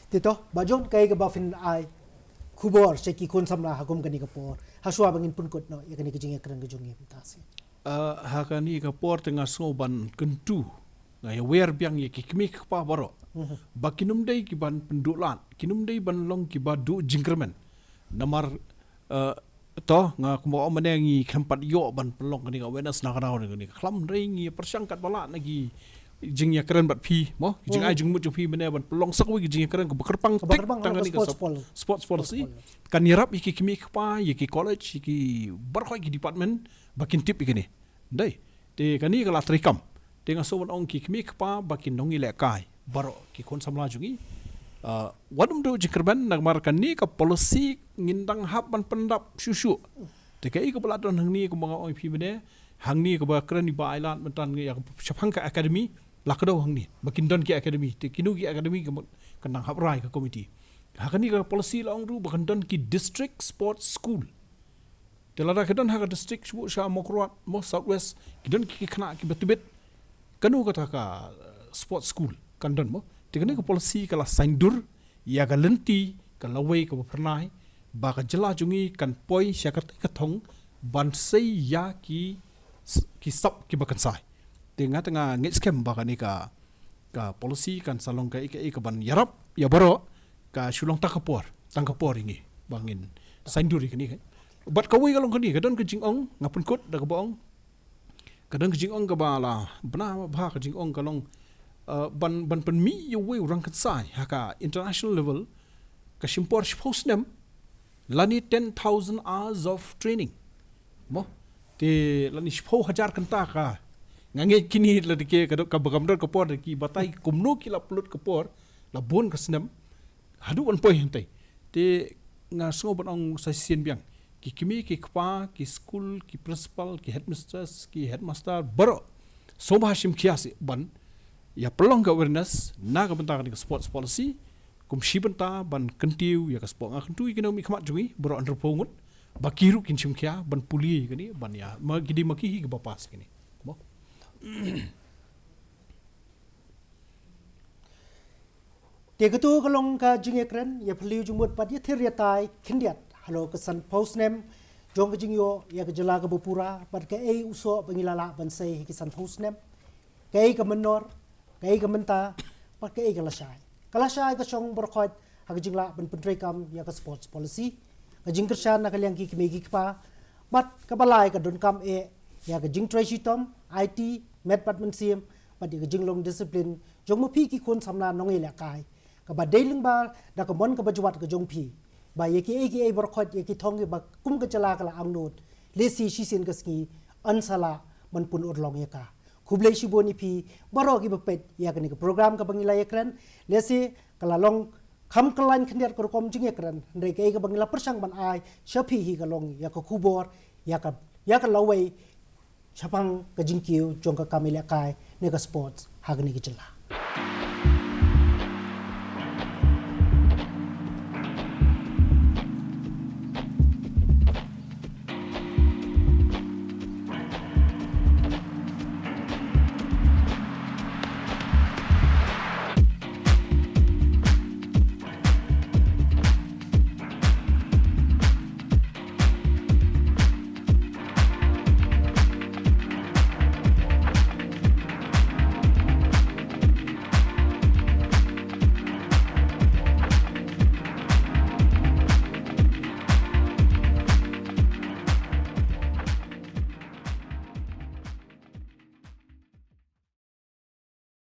Te to Bah John, kaei kaba phin ai khubor sha ki khun samla ha kum kane ka por, ha shuwa ba ngin pynkut noh ïa kane ka jingïakren ka jong ngi mynta sien? Ah, ha kane ka por te nga sngew ban kyntu, nga ïawer biang ïa ki kmie ki kpa baroh ba kin ym dei ki ban pynduh lad, kin ym dei ban long kiba duh jingkyrmen. Namar, eh, to nga kumba ong mynne ngi khlem pat ïoh ban pynlong kane ka awareness na ka daw kane ka khlam, hynrei ngi pyrshang katba lah na ki jingïakren bad phi mo, ki jingai jingmut jong phi mynne ban pynlong sa kawei ki jingïakren kaba kyrpang tik tang kane ka sports pol-, sports policy. Kan ïarap ïa ki kmie ki kpa, ïa ki college, ïa ki baroh ki department ba kin tip ïa kane. Dei. Te kane ka la treikam. Te nga sngew ban ong ki kmie ki kpa bad ki nongïalehkai baroh, ki khun samla jong ngi, ah, wat ym duh jingkyrmen namar kane ka policy ngin dang hap ban pyndap shuh shuh. Te kaei kaba la don hangne kumba nga ong ïa phi mynne, hangne kaba kren i Bah Ailad mynta ïa ka shaphang ka academy, la kdew hangne ba kin don ki academy. Te kino ki academy ka mut kan dang hap rai ka committee. Ha kane ka policy la ong ruh ba kan don ki district sports school. Te lada ki don ha ka district shuh sha Mawkyrwat mo, South West, ki don ki khynnah kiba tbit, kano kata ka, eh, sports school kan don mo. Te kane ka policy ka la saiñdur ïa ka lynti ka lawei kaba phyrnai ba ka jylla jong ngi kan poi sha katei ka thong ban sei ïa ki s-, ki sap kiba kynsai. Te nga te nga ngeit skhem ba kane ka, ka policy kan sa long kaei kaei kaban ïarap ïa baroh, ka shu long tang ka por, tang ka por ïa ngi ba ngin saiñdur ïa kane ka. Bad kawei ka long kane, ka don ka jingong, nga pynkut da kaba ong, ka don ka jingong kaba la bna bha, ka jingong ka long, uh, ban, ban pynmih ïa uwei u rangkynsai ha ka international level, ka shim por shiphew snem lane ten thousand hours of training mo. Te lane shiphew hajar kynta ka, nga ngeit kine lada ki ka do-, kaba kam don ka por da ki batai kumno ki la pynlut ka por la bun ka snem haduh ban poi hangtei. Te nga sngew ban ong sa shisien biang, ki kmie ki kpa, ki skul, ki principal, ki headmistress, ki headmaster, baroh sngewbha shim khia seh ban ïa pynlong ka awareness na ka bynta kane ka sports policy. Kum shi bynta ban kyntiew ïa ka sport, nga kyntu ïa ki nongmihkhmat jong ngi baroh hynriewphew ngut ba ki ruh kin shim khia ban pule ïa kane, ban ïa ma ki dei ma ki hi kiba pass kane mo. Te katu ka long ka jingïakren ïa phylliew jingmut bad ïathir ïatai khyndiat halor ka sanphew snem jong ka jingïoh ïa ka jylla kaba pura, bad kaei u soh ba ngi la lah ban sei ha ki sanphew snem, kaei ka mynnor, kaei ka mynta, bad kaei ka lashai. Ka lashai ka shong baroh khoit ha ka jinglah ban pyntreikam ïa ka sports policy. Ka jingkyrshan na ka liang ki kmie ki kpa, bad kaba lai ka donkam eh ïa ka jingtrei shitom, aiti, met bad mynsiem, bad ïa ka jinglong discipline jong ma phi ki khun samla nongïalehkai, kaba dei lyngba da ka mon kaba jwat ka jong phi, ba ïa kiei kiei baroh khoit, ïa ki thong kiba kum ka jylla ka la angnud, lehse shisien ka sngi yn sa lah ban pynurlong ïa ka. Khublei shibun ïa phi baroh kiba peit ïa kane ka program kaba ngi la ïakren. Lehse ka la long kham kyllain khyndiat ka rukom jingïakren, hynrei kaei kaba ngi la pyrshang ban ai sha phi hi ka long ïa ka khubor, ïa ka, ïa ka lawei shaphang ka jingkiew jong ka kam ïalehkai ne ka sports ha kane ka jylla.